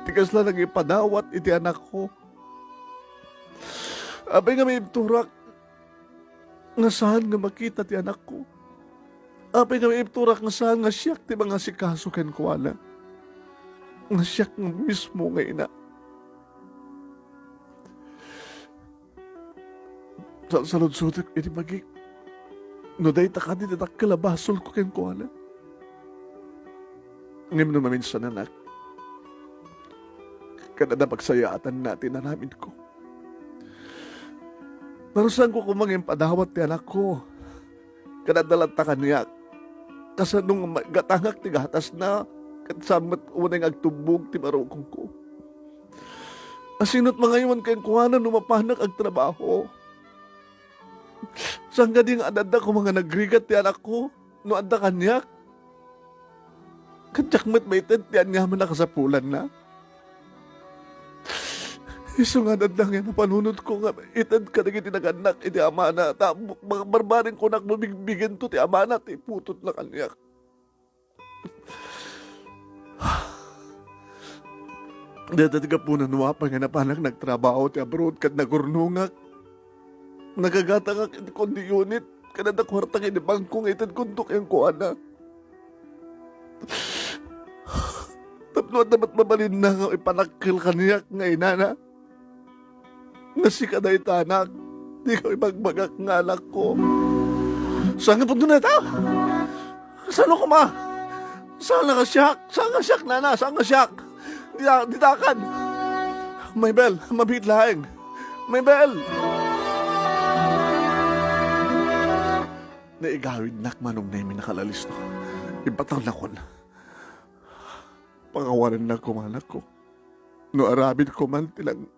Ti kasla nangipadawat iti anakko. Apay nga maibturak nga saan nga makita ti anakko? Apay nga maibturak nga saan nga siak ti mangasikaso kenkuana? Nga siak nga mismo nga ina. Sa-, saludsodek iti bagik no dayta kadi ti dakkel a basolko kenkuana. Ngem no maminsan, anak, ket adda pagsayaatanna ti inaramidko. Narusaanko koma nga impadawat ti anakko. Ket adda latta kaniak. Kasano nga ma-, gatangak ti gatasna, ket saan met unay nga agtubbog ti barukongko. Asino ti mangaywan kenkuana no mapanak agtrabaho? Saan kadi nga adda koma nga nagrigat ti anakko no adda kaniak? Ket diak met maited ti aniaman a kasapulanna. Isu nga adda nga napanunotko nga ited kadagiti nagannak iti amana, ta bu-, ba-, barbarinkonak no bigbigento ti amana ti iputotna kaniak. Dayta ti gapuna no apay nga napanak nagtrabaho ti abroad ket nagurnongak. Nagagatangak iti condo unit ket adda kuartak iti bangko nga itedkonto kenkuana. Tapno adda met mabalinna nga ipanakkel kaniak nga inana. Nga sika dayta, anak, dika ibagbagak nga anakko. Saan nga pudno dayta? Saan koma? Saan nga siak? Saan nga siak, nana? Saan nga siak? Dita-, ditakan. Mabel, mabiit laeng. Mabel! Naigawidnak, Manong Nemi, nakalalisto. Ibatang nakon. Pakawanennak koma, anakko. No aramidko man ti nang-,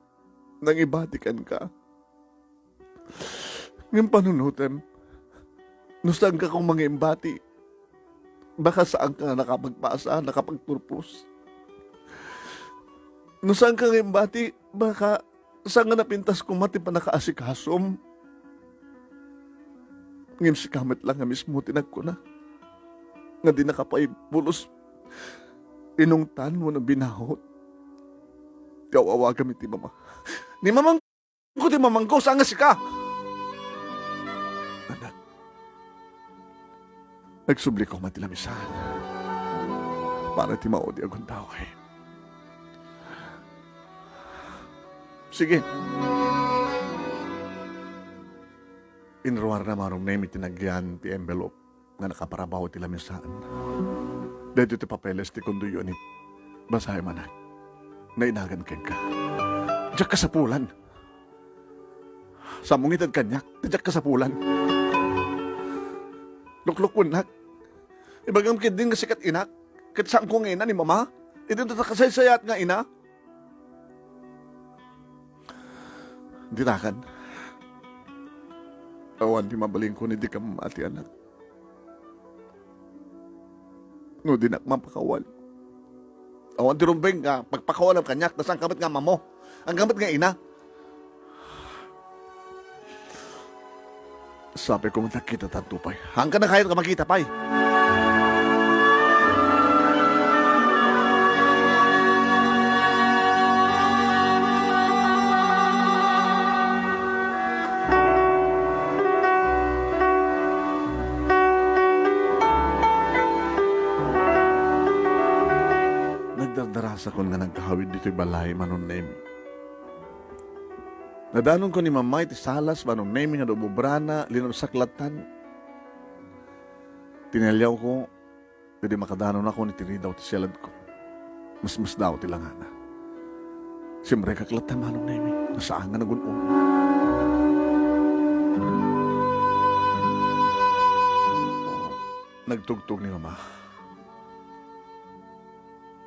nangibati kenka. Ngem panunotem, no saanka koma nga imbati, baka saanka nga nakapagpasa, nakapagturpos. No saanka nga imbati, baka saan nga napintas koma ti pannakaasikasom. Ngem sika met la nga mismo ti nagkuna nga dinaka pay pulos inungtan wenno binahut ti aw-awagam iti mama. Ni mamang ko ti mamangko, saan nga sika? Anak, nagsubli koma ti lamisaan para ti maudi a gundaway. Sige. Inruarna, Manong Nemi, ti nagyan ti envelope nga nakaparabaw iti lamisaan. Daytoy ti papeles ti condo unit. Basaem, anak. Nainagan kenka. Diak kasapulan. Saanmo nga ited kaniak, ta diak kasapulan. Luklukwennak. Ibagam ketdin nga sika ti inak, ket saanko nga ina ni mama. Iti kasaysayaat nga ina. Dinakan. Awan ti mabalinko ni dika mamati, anak. No dinak mapakawan. Awan ti rumbeng nga pagpakawanam kaniak, ta saanka met nga amamo. Saanka met nga ina. Sapay ko met nakita tanto pay. Saanka na kayat nga makita pay. Nagdardarasakon nga nagkahawid ditoy balay, Manong Nemi. Nadanonko ni Mama iti salas, Manong Nemi, nga nabubrana, linussak lattan. Tinaliawko, idi makadanonakon iti ridaw ti sialadko. Masmasdaaw ti langana. Simrekak lattan, Manong Nemi, nga saan nga nagun-on. Nagtugtog ni Mama.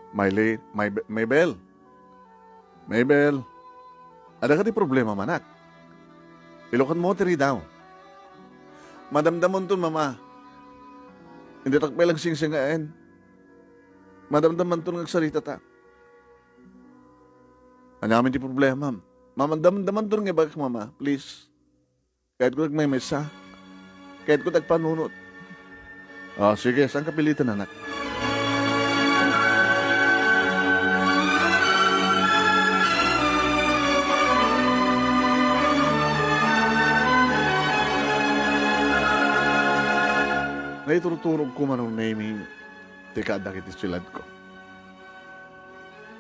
Mayle, May-, Maybel. Maybel. Adda kadi problema, anak? Ilukanmo ti ridaw. Madamdamonton, Mama. Inditak pay la singsinggen. Madamdamonton nga agsaritata. Aniamin ti problemam? Madamdamonton nga ibagak, Mama, please. Kayatko agmaymaysa. Kayatko agpanunot. Ah, sige, saanka piliten, anak. Naiturturogko, Manong Nemi, ti kaadda iti sialadko.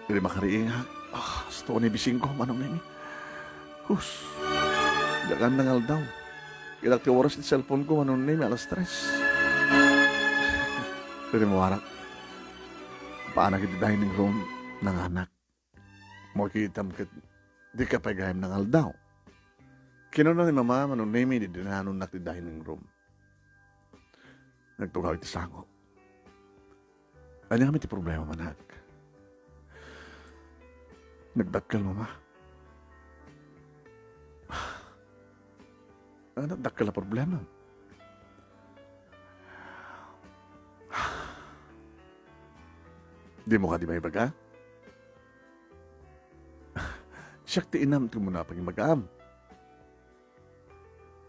Idi makariingak, ah, alas dos ni bisingko, Manong Nemi. Hus, diak nangaldaw. Kitak ti oras ti cellphone ko, Manong Nemi, alas tres. Idi mawarak, paanak iti dining room, nanganak. Makitam ket dika pay gayam nangaldaw. Kinuna ni Mama, Manong Nemi, idi dinanonnak ti dining room. Nagtugaw iti sango. Aniamin ti problema, anak? Nagdakkel, Mama. Ania dakkel a problema? Dimo kadi maibaga? Siak ti inam ti umuna a pangibagaam.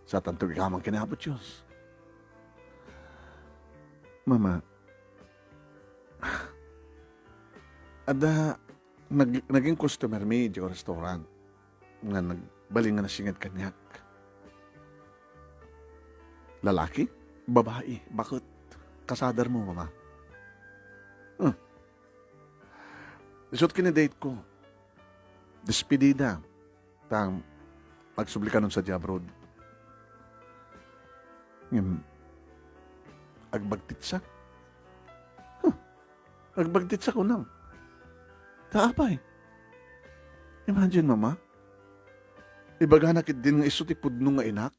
Satanto ikaman ken Apo Dios. Mama, adda nag-, naging customer mi idiay restaurant nga nagbalin nga nasinged kaniak. Lalaki? Babai? Bakit? Kasadar mo, Mama? Hmm. Isut' ken ni date ko. Despedida. Ta agsubli kanon sadiay abroad. Ngem, agbagtitsa. Huh. Agbagtitsa kunam. Ta apay? Imagine, Mama, ibagana ketdin nga isu ti pudno nga inak.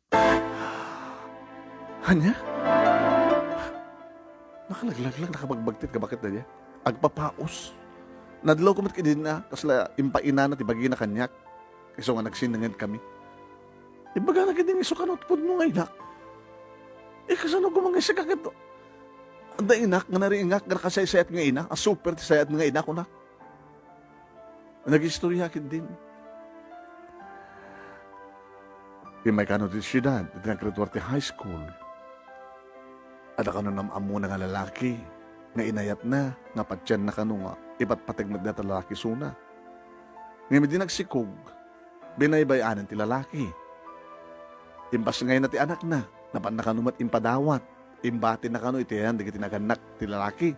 Ania? Nakalaglag lang, nakabagbagtit ka, bakit na dia? Agpapaos. Nadlaw ko met ketdin na, kasla impainana ti bagina kaniak. Isu nga nagsinnanged kami. Ibagana ketdin nga isu kano ti pudno nga inak. Eh, kasano gumangay sa kakit? Adda inak, nga nariingak, nga nakasaysayat nga ina, a super ti sayat nga ina, kuna. Nagistorya ketdin. Immay kano ti siudad, iti naggraduar ti high school. Adda kano nam-ammona nga lalaki, nga inayatna, nga patienna kano nga ipatpateg met dayta lalaki isuna. Ngem idi nagsikog, binaybay-anen ti lalaki. Impasngayna ti anakna, napanna kano met impadawat, imbatina kano iti ayan dagiti nagannak ti lalaki.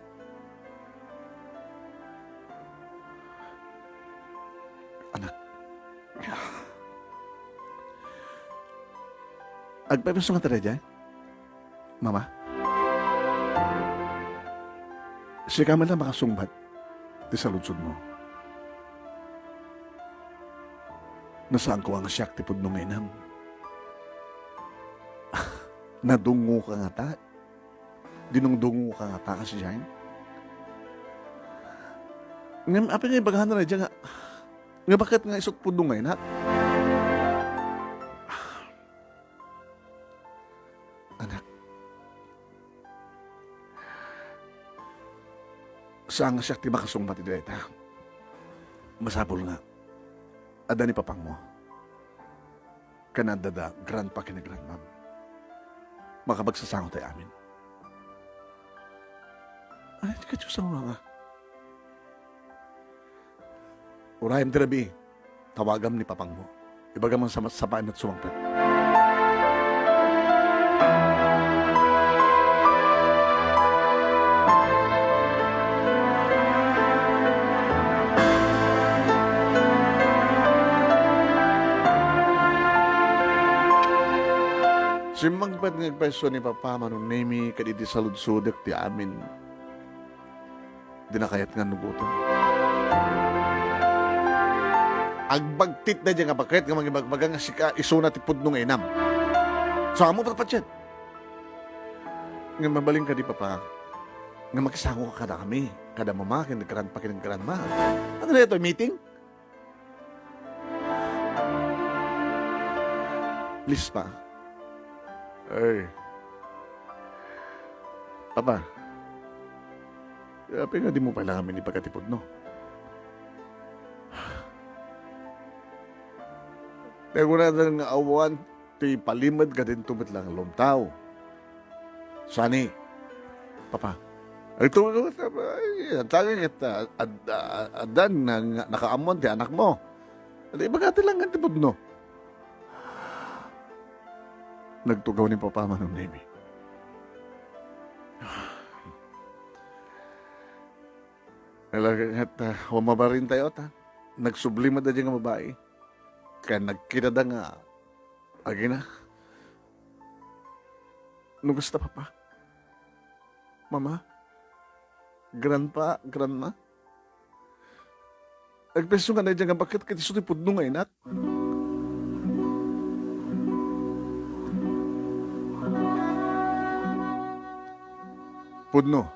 Anak. Agpaypayso nga taray diay, Mama? Sika met la makasungbat ti saludsodmo. Nasaanko nga siak ti pudno nga inam. Nadungoka ngata. Dinungdungoka ngata, kas diay. Ngem apay nga ibagana daydiay nga, nga baket nga isu ti pudno nga inak? Anak, saan nga siak ti makasungbat iti dayta. Masapul nga adda ni papangmo. Ken adda da grandpa ken ni grandmam. Makapagsasango tay amin. Ay, di ka Diyos ang mga. Urayem ti rabii, tawagam ni papangmo. Ibagam nga sama-, sapaan at sumangpet. Simmangpet nga agpayso ni Papa Mano Nemi kadagiti saludsodek ti amin. Dina kayat nga nugoten. Agbagtit daydiay nga baket nga mangibagbaga nga sika isuna ti pudno nga inam. Saan mo patpatien? Nga mabalin kadi, Papa, nga makisango ka kadakami, kada mama, ken grandpa, ken grandma. Ano na ito, meeting? Please, Pa. Ay. Papa, apay nga di mo pay la ngamin ipakatipudno? Nagunatan nga awan ti palimed kadinto met lang lumtaw. Sani, Papa, agtulog ka, ay, ang tagay ket, ah, ad-, ah, addan nga, nga nakaammuan ti anak mo. Adi, ibagati lang nga ti pudno. Nagtugaw ni Papa Mano Nemi. Ala, ket, ah, mabarin tayo, ta. Nagsubli met daydiay nga babai. Kaya nagkita da nga, agina. No kasta, Papa? Mama? Grandpa? Grandma? Agpayso nga daydiay nga baket ket isu ti pudno nga inak. Pudno.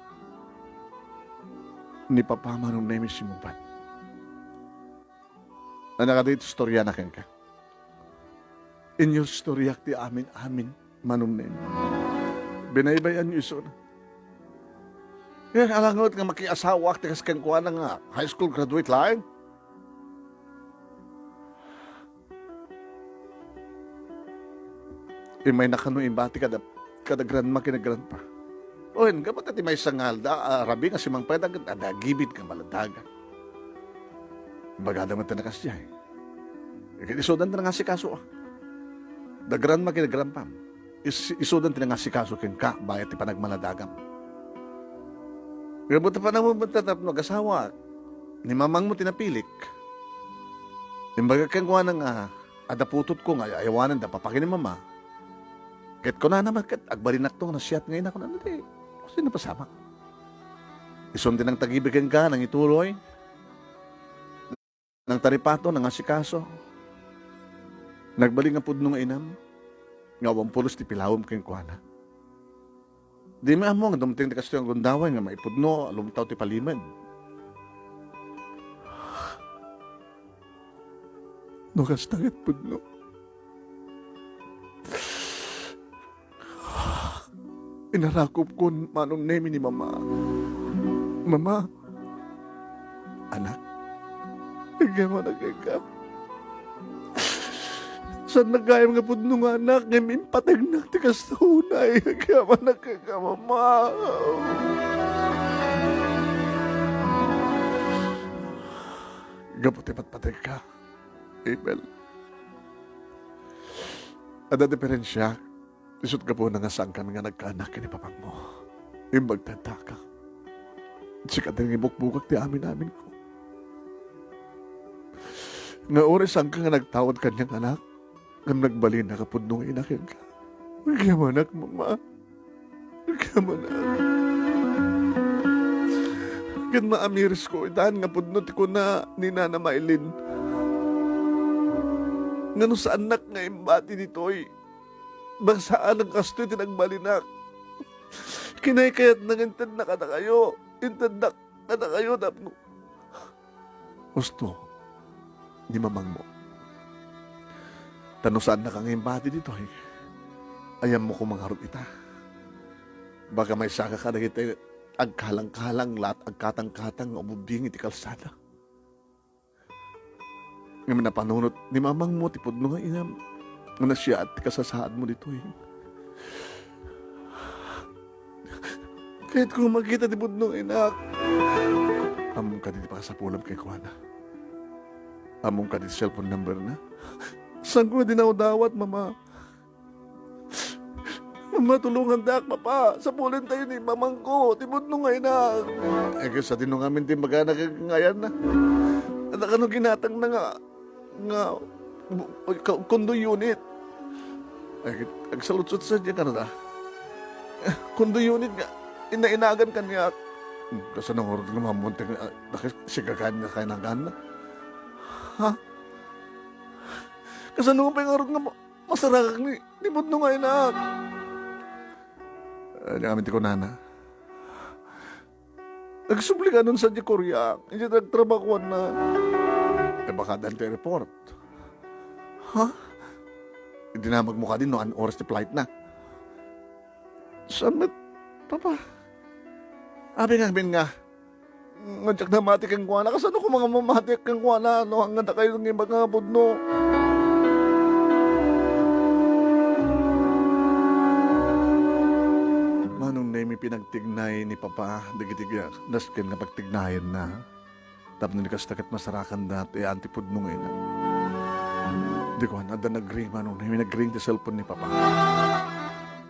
Ni Papa Mano Nemi simmungbat. Ania kadi ti istoriana kenka? Inyurstoriak ti amin-amin, Mano Nemi. Binaybay-anyo isuna. Ket alangaden nga makiasawaak ti kas kenkuana nga high school graduate laeng. Immay na kano imbati kada, kada grandma ken grandpa. Wen, gapu ta ti maysa nga alda, a rabii nga simmangpet, ket adda agibid nga maladagan. Ibagada met ti kasdiay. Ket isudan ti nangasikaso, a. Da grandma ken grandpam. Is-, isudan ti nangasikaso kenka, bayat ti panagmaladagam. Gapu ta panawem met tapno agasawa, ni mamangmo ti napilik. Imbagak kenkuana nga, adda putotko nga ay-ayawanen da papa ken ni mama. Ket kunana met ket, agbalinakto nga nasayaat nga ina, kunana, di, sino pasamak? Isun ti nangtagibi kenka, nangituloy. nangtaripato, nangasikaso. Nagbalin nga pudno nga inam, nga awan pulos ti pilawem kenkuana. Dimi ammo nga dumteng ti kastoy nga gundaway nga maipudno a lumtaw ti palimed. No kasta ket pudno, inarakupkon Manong Nemi ni Mama. Mama, anak, agyamanak kenka. Saannak gayam nga pudno nga anak, ngem impategnak ti kasta unay. Agyamanak kenka, Mama. Gapu ti patpategka, Abel, adda diperensiak. Isut' gapuna nga saankan nga nagkaanak ken ni papangmo. Imbag ti addaka. Sika ti nangibukbukak ti amin-aminko. Nga uray saanka nga nagtawad kaniak, anak, ngem nagbalinnak a pudno nga ina kenka. Agyamanak, Mama. Agyamanak. Ket maamirisko itan nga pudno ti kuna ni Nana Mailin nga no saannak nga imbati ditoy, basaan a kastoy ti nagbalinak. Kinaykayatna nga intedna kadakayo. Intedna kadakayo tapno husto ni mamangmo. Ta no saannaka nga imbati ditoy, ayanmo koma ngarud ita. Baka maisaka kadagiti agkalang-kalang lat agkatang-katang nga ububing iti kalsada. Ngem napanunot ni mamangmo ti pudno nga inam nga nasiaat ti kasasaadmo ditoy. Kayatko makita ti pudno nga inak. Ammom kadi ti pakasapulem kenkuana? Ammom kadi ti cellphone number na? Saanko nga dinawdawat, Mama? Mama, tulongandak, Papa. Sapulentayo ni mamangko ti pudno nga inak. Ay, ket sadino ngamin ti imbagana ket nga ayanna? Adda kano ginatangna nga, nga bu-, ka-, condo unit? Ay, ket agsaludsod sadiay kano ta? Condo unit nga inainagan kaniak. Hmm, kasano ngarud nga mammunteg, ah, sika kaniak nga inaganna? Ha? Kasano pay ngarud nga ma-, masarakak ni, ni pudno nga inak? Ania ngamin ti kunana? Agsubli kano sadiay Korea, idiay nagtrabahoanna. Eh, baka adda ti report. Ha? Idinamagmo kadi no anong oras ti flight na? Saan met, Papa? Abi nga, amin nga. Nga diak namati kenkuana, kasano koma nga mamati kenkuana no adda kayo nga ibaga nga pudno? Manong Nemi, pinagtignay ni Papa dagiti nasken nga pagtignayenna. Tapno ni kasta ket masarakanda ti ayan ti pudno nga ina. Di kuan, adda nagring, Manong Nemi, nagring ti cellphone ni Papa.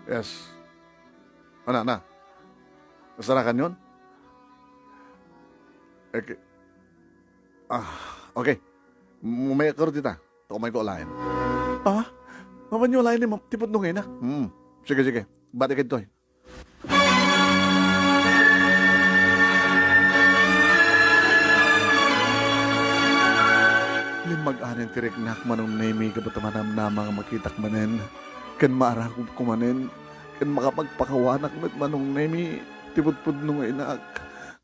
Yes. Ano, ano? Nasarakan yon? Okay. Ah, okay. Umayka rita. Umayko alaen. Ah? Mapanyo alaen ni ma-, ti pudno nga ina? Hmm. Sige, sige. Bati kadtoy. Limmag-anen ti riknak, Manong Nemi, gapu ta manamnama nga makitak manen, ken maarakupko manen, ken makapagpakawanak met, Manong Nemi, ti pudpudno nga inak,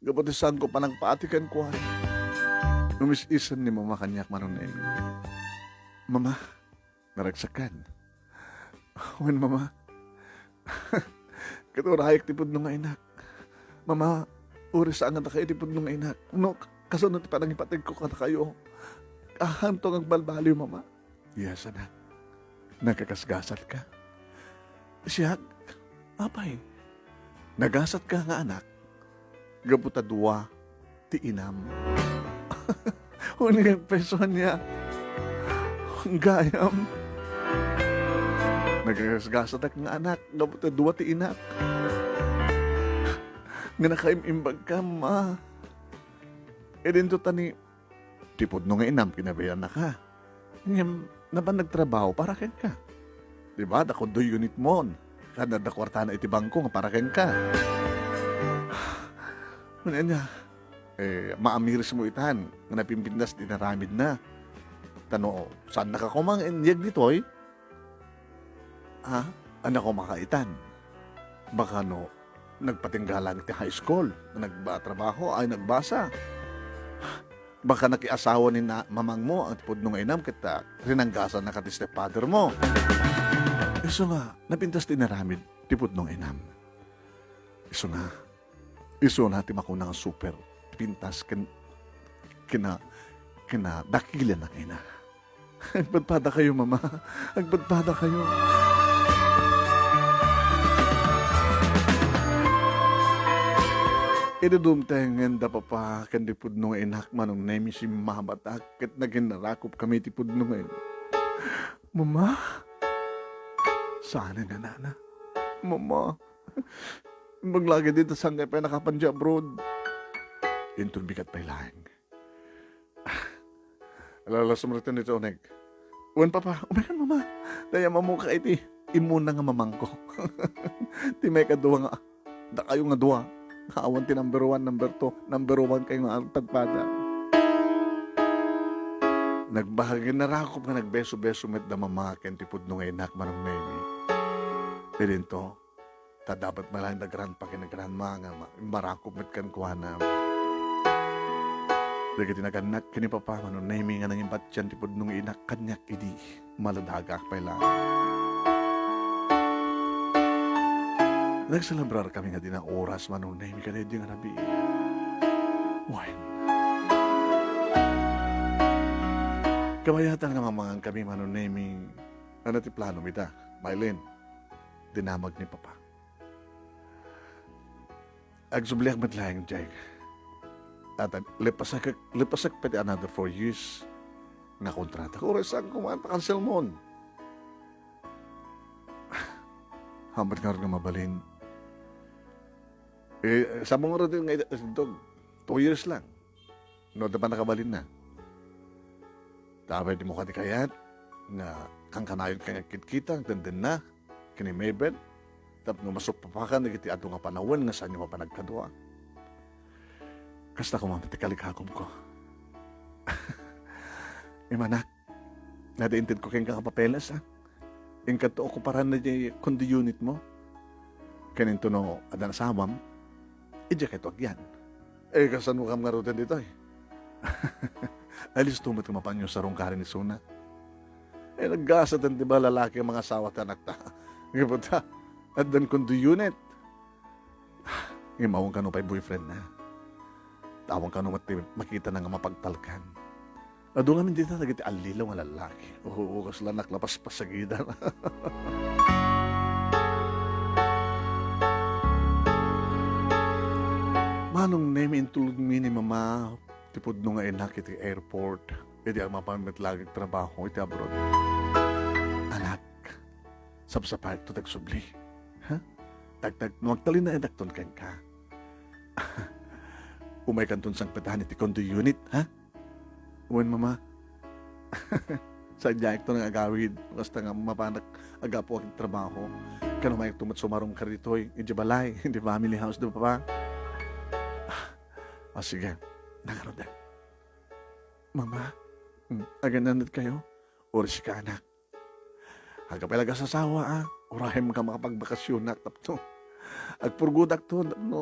gapu ti saanko panangpati kenkuana. Umis-isen ni Mama kaniak, Manong Nemi. Mama, naragsakan. Wen, Mama. Ket urayek ti pudno nga inak. Mama, uray saan nga dakayo ti pudno nga inak. No, kasano ti panangipategko kadakayo? Ahanto nga agbalbaliw, Mama. Yes, anak. Nagkakasgasatka. Siak, apay, nagasatka nga anak. Gapu ta dua ti inam. Wen nga agpayso ania? Gayam. Nagkakasgasatak nga anak, gapu ta dua ti inak. Nga nakaim-imbagkam, ma. Idinto ta ni Ti pudno nga inam, kinabayannaka. Ngem, napan nagtrabaho para kenka. Di ba, adda condo unit mon. Ken adda kuartana iti bangko nga para kenka. Wen ania, eh, maamirismo itan nga napimpintas ti inaramidna. Ta no, saannaka koma nga inyeg ditoy, ha? Ania koma ka itan? Baka no, nagpatingga lang ti high school, nagba-, trabaho, ay nagbasa. Baka nakiasawa ni na-, mamangmo ang ti pudno nga inam ket, ah, rinanggasanna ka ti stepfather mo. Isu nga, napintas ti inaramid ti pudno nga inam. Isu nga, isuna ti makuna nga super pintas ken kina-, kinadakilan a ina. Agpadpada kayo, Mama. Agpadpada kayo. Idi dumtengen da Papa ken di pudno nga inak, Manong Nemi, simmabatak ket naginarakop kami ti pudno nga inak. Mama? Saan nga nana? Mama? Imbag lagi dita sangkay pay nakapan di abroad. Inton bigat pay laeng. Alalas mo rito nito, Onek. Wen, Papa, umekan, Mama. Dayam ammo ka iti imuna nga mamangko. Ti maikadua nga, dakayo nga dua. Awan ti number one, number two, number one kayo nga agpadpada. Nagbahagi na rakop nga nagbeso-beso met da Mama ken ti pudno nga inak, Manong Nemi. Idinto, ta dapat malaeng da grandpa ken grandma nga ma-, marakop met kenkuana. Dagiti nagannak ken ni Papa, Manong Nemi, nga nangibatian ti pudno nga inak kaniak idi maladagak pay laeng. Nagselebrar kami nga dina oras, Manong Nemi, kadaydi nga rabii. Wen. Kabayatan nga mamangan kami, Manong Nemi, ania ti planom ita, Mylene? Dinamag ni Papa. Agsubliak met laeng diay. At ag-, lepasak, lepasak pay ti another four years nga kontrata. Uray saan ko man, pakanselmon. Hamat ngarud nga mabalin. Eh, sabong ngarud nga ita-, itog, two years lang. No, adda pannakabalinna. Ta apay, dimo kadi kayat nga kankanayon ka nga kitkita, agdendenna, ken ni Mabel, tapno masukpapakan dagiti adu nga panawen nga saanyo nga panagkadua. Kasta koma met ti kalikakomko. Imanak, nadi intedko kenka nga papeles, a? Inkadto okuparan na di condo unit mo. Ken intono adda asawam, idiay kayto agyan. Eh, kasano kam ngaruden ditoy? Alisto met nga mapanyo sarungkarin isuna. Eh, naggasaten ti balalaki a mangasawa ti anakta. Ngem ta, addan condo unit. Ngem awan kano pay boyfriend na. Awan kano met ti makitana nga mapagtalkan. Adu ngamin dita dagiti allilaw nga lallaki. Oo, kasla nakla paspasagida. Manong Nemi, intulodmi ni Mama ti pudno nga inak iti airport. Idi mapan met laeng agtrabaho iti abroad. Anak, sapsapayakto ti agsubli. Ha? Tagtag-, no agtalinaedakton kenka. Umaykanton sangpetan iti condo unit, ha? Wen, Mama. Sadiayakto nga agawid, basta nga mapanak agapuak iti trabaho. Ken umayakto met sumarungkar ditoy, iti balay, iti family house da Papa. Ah, sige. Nangaruden. Mama, mm, agananad kayo? Uri sika, anak. Agka pay la agasasawa, a? Urayem nga makapagbakasyonak tapno agpurgodakto, tapno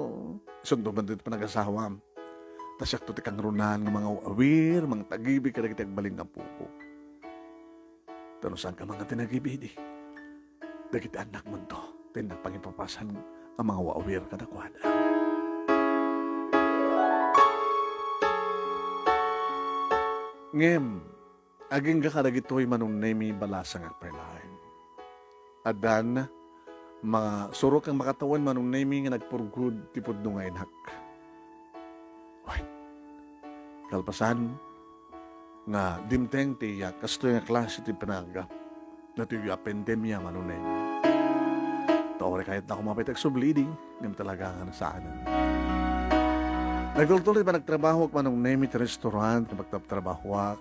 isunto man dagiti panagasawam. Ta siakto ti kangrunaan nga mangaw-awir, mangtagibig kadagiti agbalin nga apok. Ta no saanka man nga tinagibig, dagiti annakmonto ti innak pangipapasan a mangaw-awir kadakuada. Ngem, agingga kadagitoy, Manong Nemi, balasangak pay laeng. Addan, masurok a makatawen, Manong Nemi, nga nagpurgod ti pudno nga inak. Wen, kalpasan nga dimteng ti, ah, kastoy nga klase ti panagga. Datoy a pandemia, Manong Nemi. Ta uray kayatna koma pay ti agsubli idi, ngem talaga nga nasaanen. Nagtultuloy ti panagtrabahoak, Manong Nemi, ti restaurant nga pagtrabahoak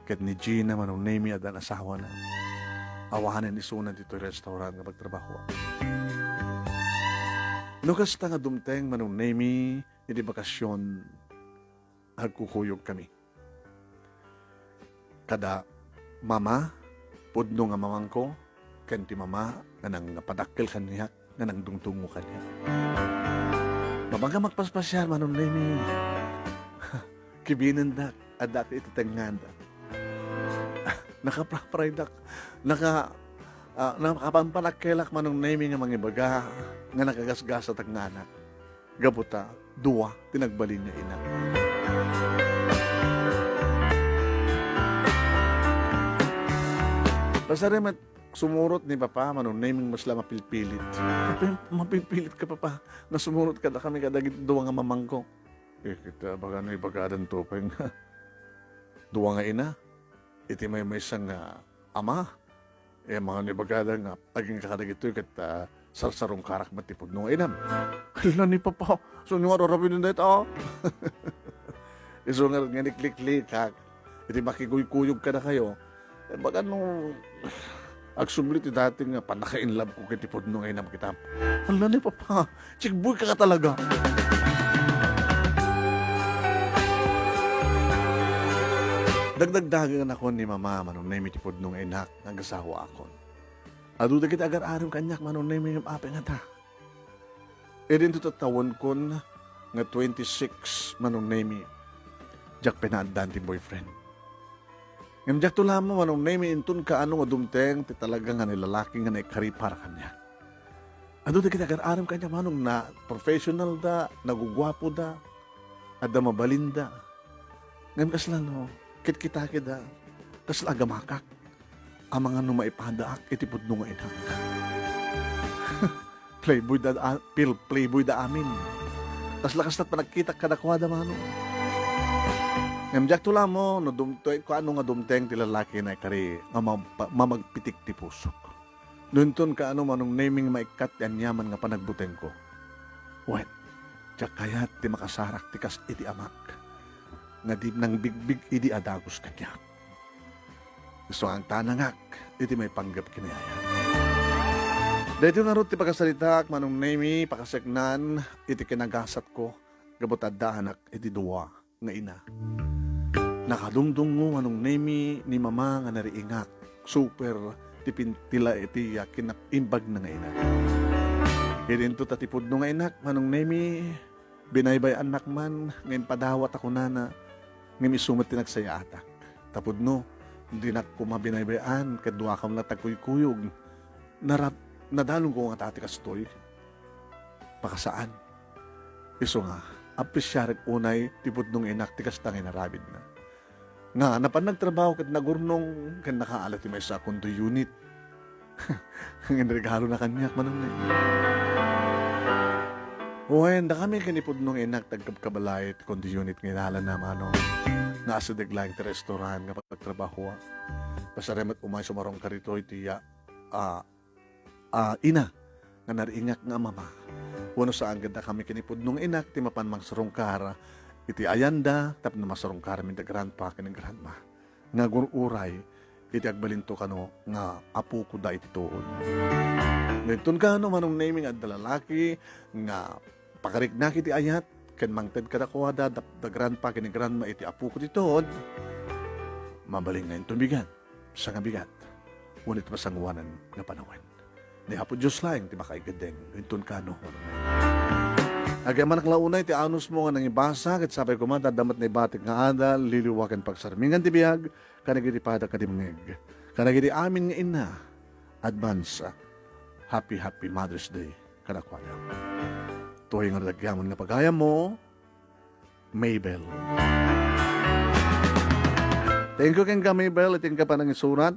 ket ni Gina, Manong Nemi, addan asawana. Awanen isuna ditoy restaurant nga pagtrabahoak. No kasta nga dumteng, Manong Nemi, iti bakasyon, agkukuyogkami. Kada mama, pudno nga mamangko, ken ti mama nga nangpadakkel kaniak, nga nangdungdungngo kaniak. Mabaga, agpaspasiar, Manong Nemi. Kibinendak, adda iti tengnganda. Nakaprapraydak, naka-, ah, nakapanpanakkelak, Manong Nemi, nga mangibaga nga nakagasgasatak nga anak. Gapu ta, dua ti nagbalin nga ina. Pasari met, sumurot ni Papa, Manong Nemi, masla mapilpilit. Mapi-, mapilpilit ka, Papa, nga sumurot kadakami kadagiti dua nga mamangko. Eh, ket, ah, baga no ibagadanto pay nga dua nga ina, iti maymaysa nga ama, eh, amangan no ibagada nga agingga kadagitoy ket, ah, sarsarungkarak met ti pudno nga inam. Hala ni Papa, saan nga ar-aramiden dayta, ah? Isu nga, nga nikliklikak iti makikuykuyog kadakayo, eh, baga no agsubli ti dati nga pannaka-inlove ko ket ti pudno nga inam kitam. Hala ni Papa, chickboy ka talaga. Dagdagdagen a kuan ni Mama, Manong Nemi, ti pudno nga inak nga agasawaakon. Adu dagiti agar-aram kaniak, Manong Nemi, ngem apay ngata? Idinto tattawenkon nga twenty-six, Manong Nemi, diak pay naaddaan ti boyfriend. Ngem diakto la ammo, Manong Nemi, inton kaano nga dumteng ti talaga nga lalaki nga naikari para kaniak. Adu dagiti agar-aram kaniak, Manong, na professional da, naguguapo da, adda mabalin da. Ngem kasla no, kitkitakida, kasla agamakak, amangan no maipadaak iti pudno nga inak. Playboy da, ah, pil-, playboy da amin. Kasla kastat panagkitak kadakuada, Manong. Ngem diakto la ammo no dumteng, kaano nga dumteng ti lalaki nga naikari nga ma-, mamagpitik ti pusok. No inton kaano, Manong Nemi, maikkat ti aniaman nga panagbutengko. Wen, diak kayat ti makasarak ti kas iti amak nga di nangbigbig idi a dagus kaniak. Isu nga agtanangak iti maipanggep ken ni ayat. Daytoy ngarud ti pakasaritaak, Manong Nemi, pakasaknaan iti kinagasatko gapu ta addaanak iti dua nga ina. Nakadungdungngo, Manong Nemi, ni Mama nga nariingak. Super ti pin-, ti la-, ti, ah, kinaimbagna nga ina. Idinto ta ti pudno nga inak, Manong Nemi, binaybay-annak man nga impadawat a kunana, ngem isu met ti nagsayaatak. Ta pudno, dinak koma binaybay-an ket duakam la ti agkuykuyog. Narap-, nadalongko ngata ti kastoy? Pakasaan. Isu nga, apresiarek unay ti pudno nga inak ti kasta nga inaramidna. Nga, napan nagtrabaho ket nagurnong ken nakaala ti maysa a condo unit. Nga inregalona kaniak, Manong Nemi. Wen, dakami ken ni pudno nga inak ti agkabkabalay ti condo unit nga inalana, Manong. Naasideg laeng ti restaurant nga pagtrabahoak. Pasariak met umay sumarungkar ditoy ti, ah, ah, ina nga nariingak nga mama. Wenno saan ket dakami ken ni pudno nga inak ti mapan mangsarungkar iti ayanda tapno masarungkar mi da grandpa ken ni grandma nga agur-uray iti agbalinto kano nga apoko da iti tuod. Ngem inton kano, Manong Nemi, nga adda lalaki nga pakariknak iti ayat ken mangted kadakuada da, da grandpa ken ni grandma iti apoko ti tuod, mabalin nga inton bigat, sangabigat, wenno iti masangoanan nga panawen. Ni Apo Dios laeng ti makaiggaddeng, inton kano, Manong Nemi. Agyamanak la unay ti anusmo nga nangibasa, ket sapay koma ta adda met naibatik nga adal, liliwa ken pagsarmingan ti biag, kadagiti pada ken dimngeg, kadagiti amin nga inna, advance, ah, happy, happy Mother's Day kadakuada. Tuay nga ragyaman nga pagayammo, Mabel. Thank you kenka, Mabel, iti inka panangisurat.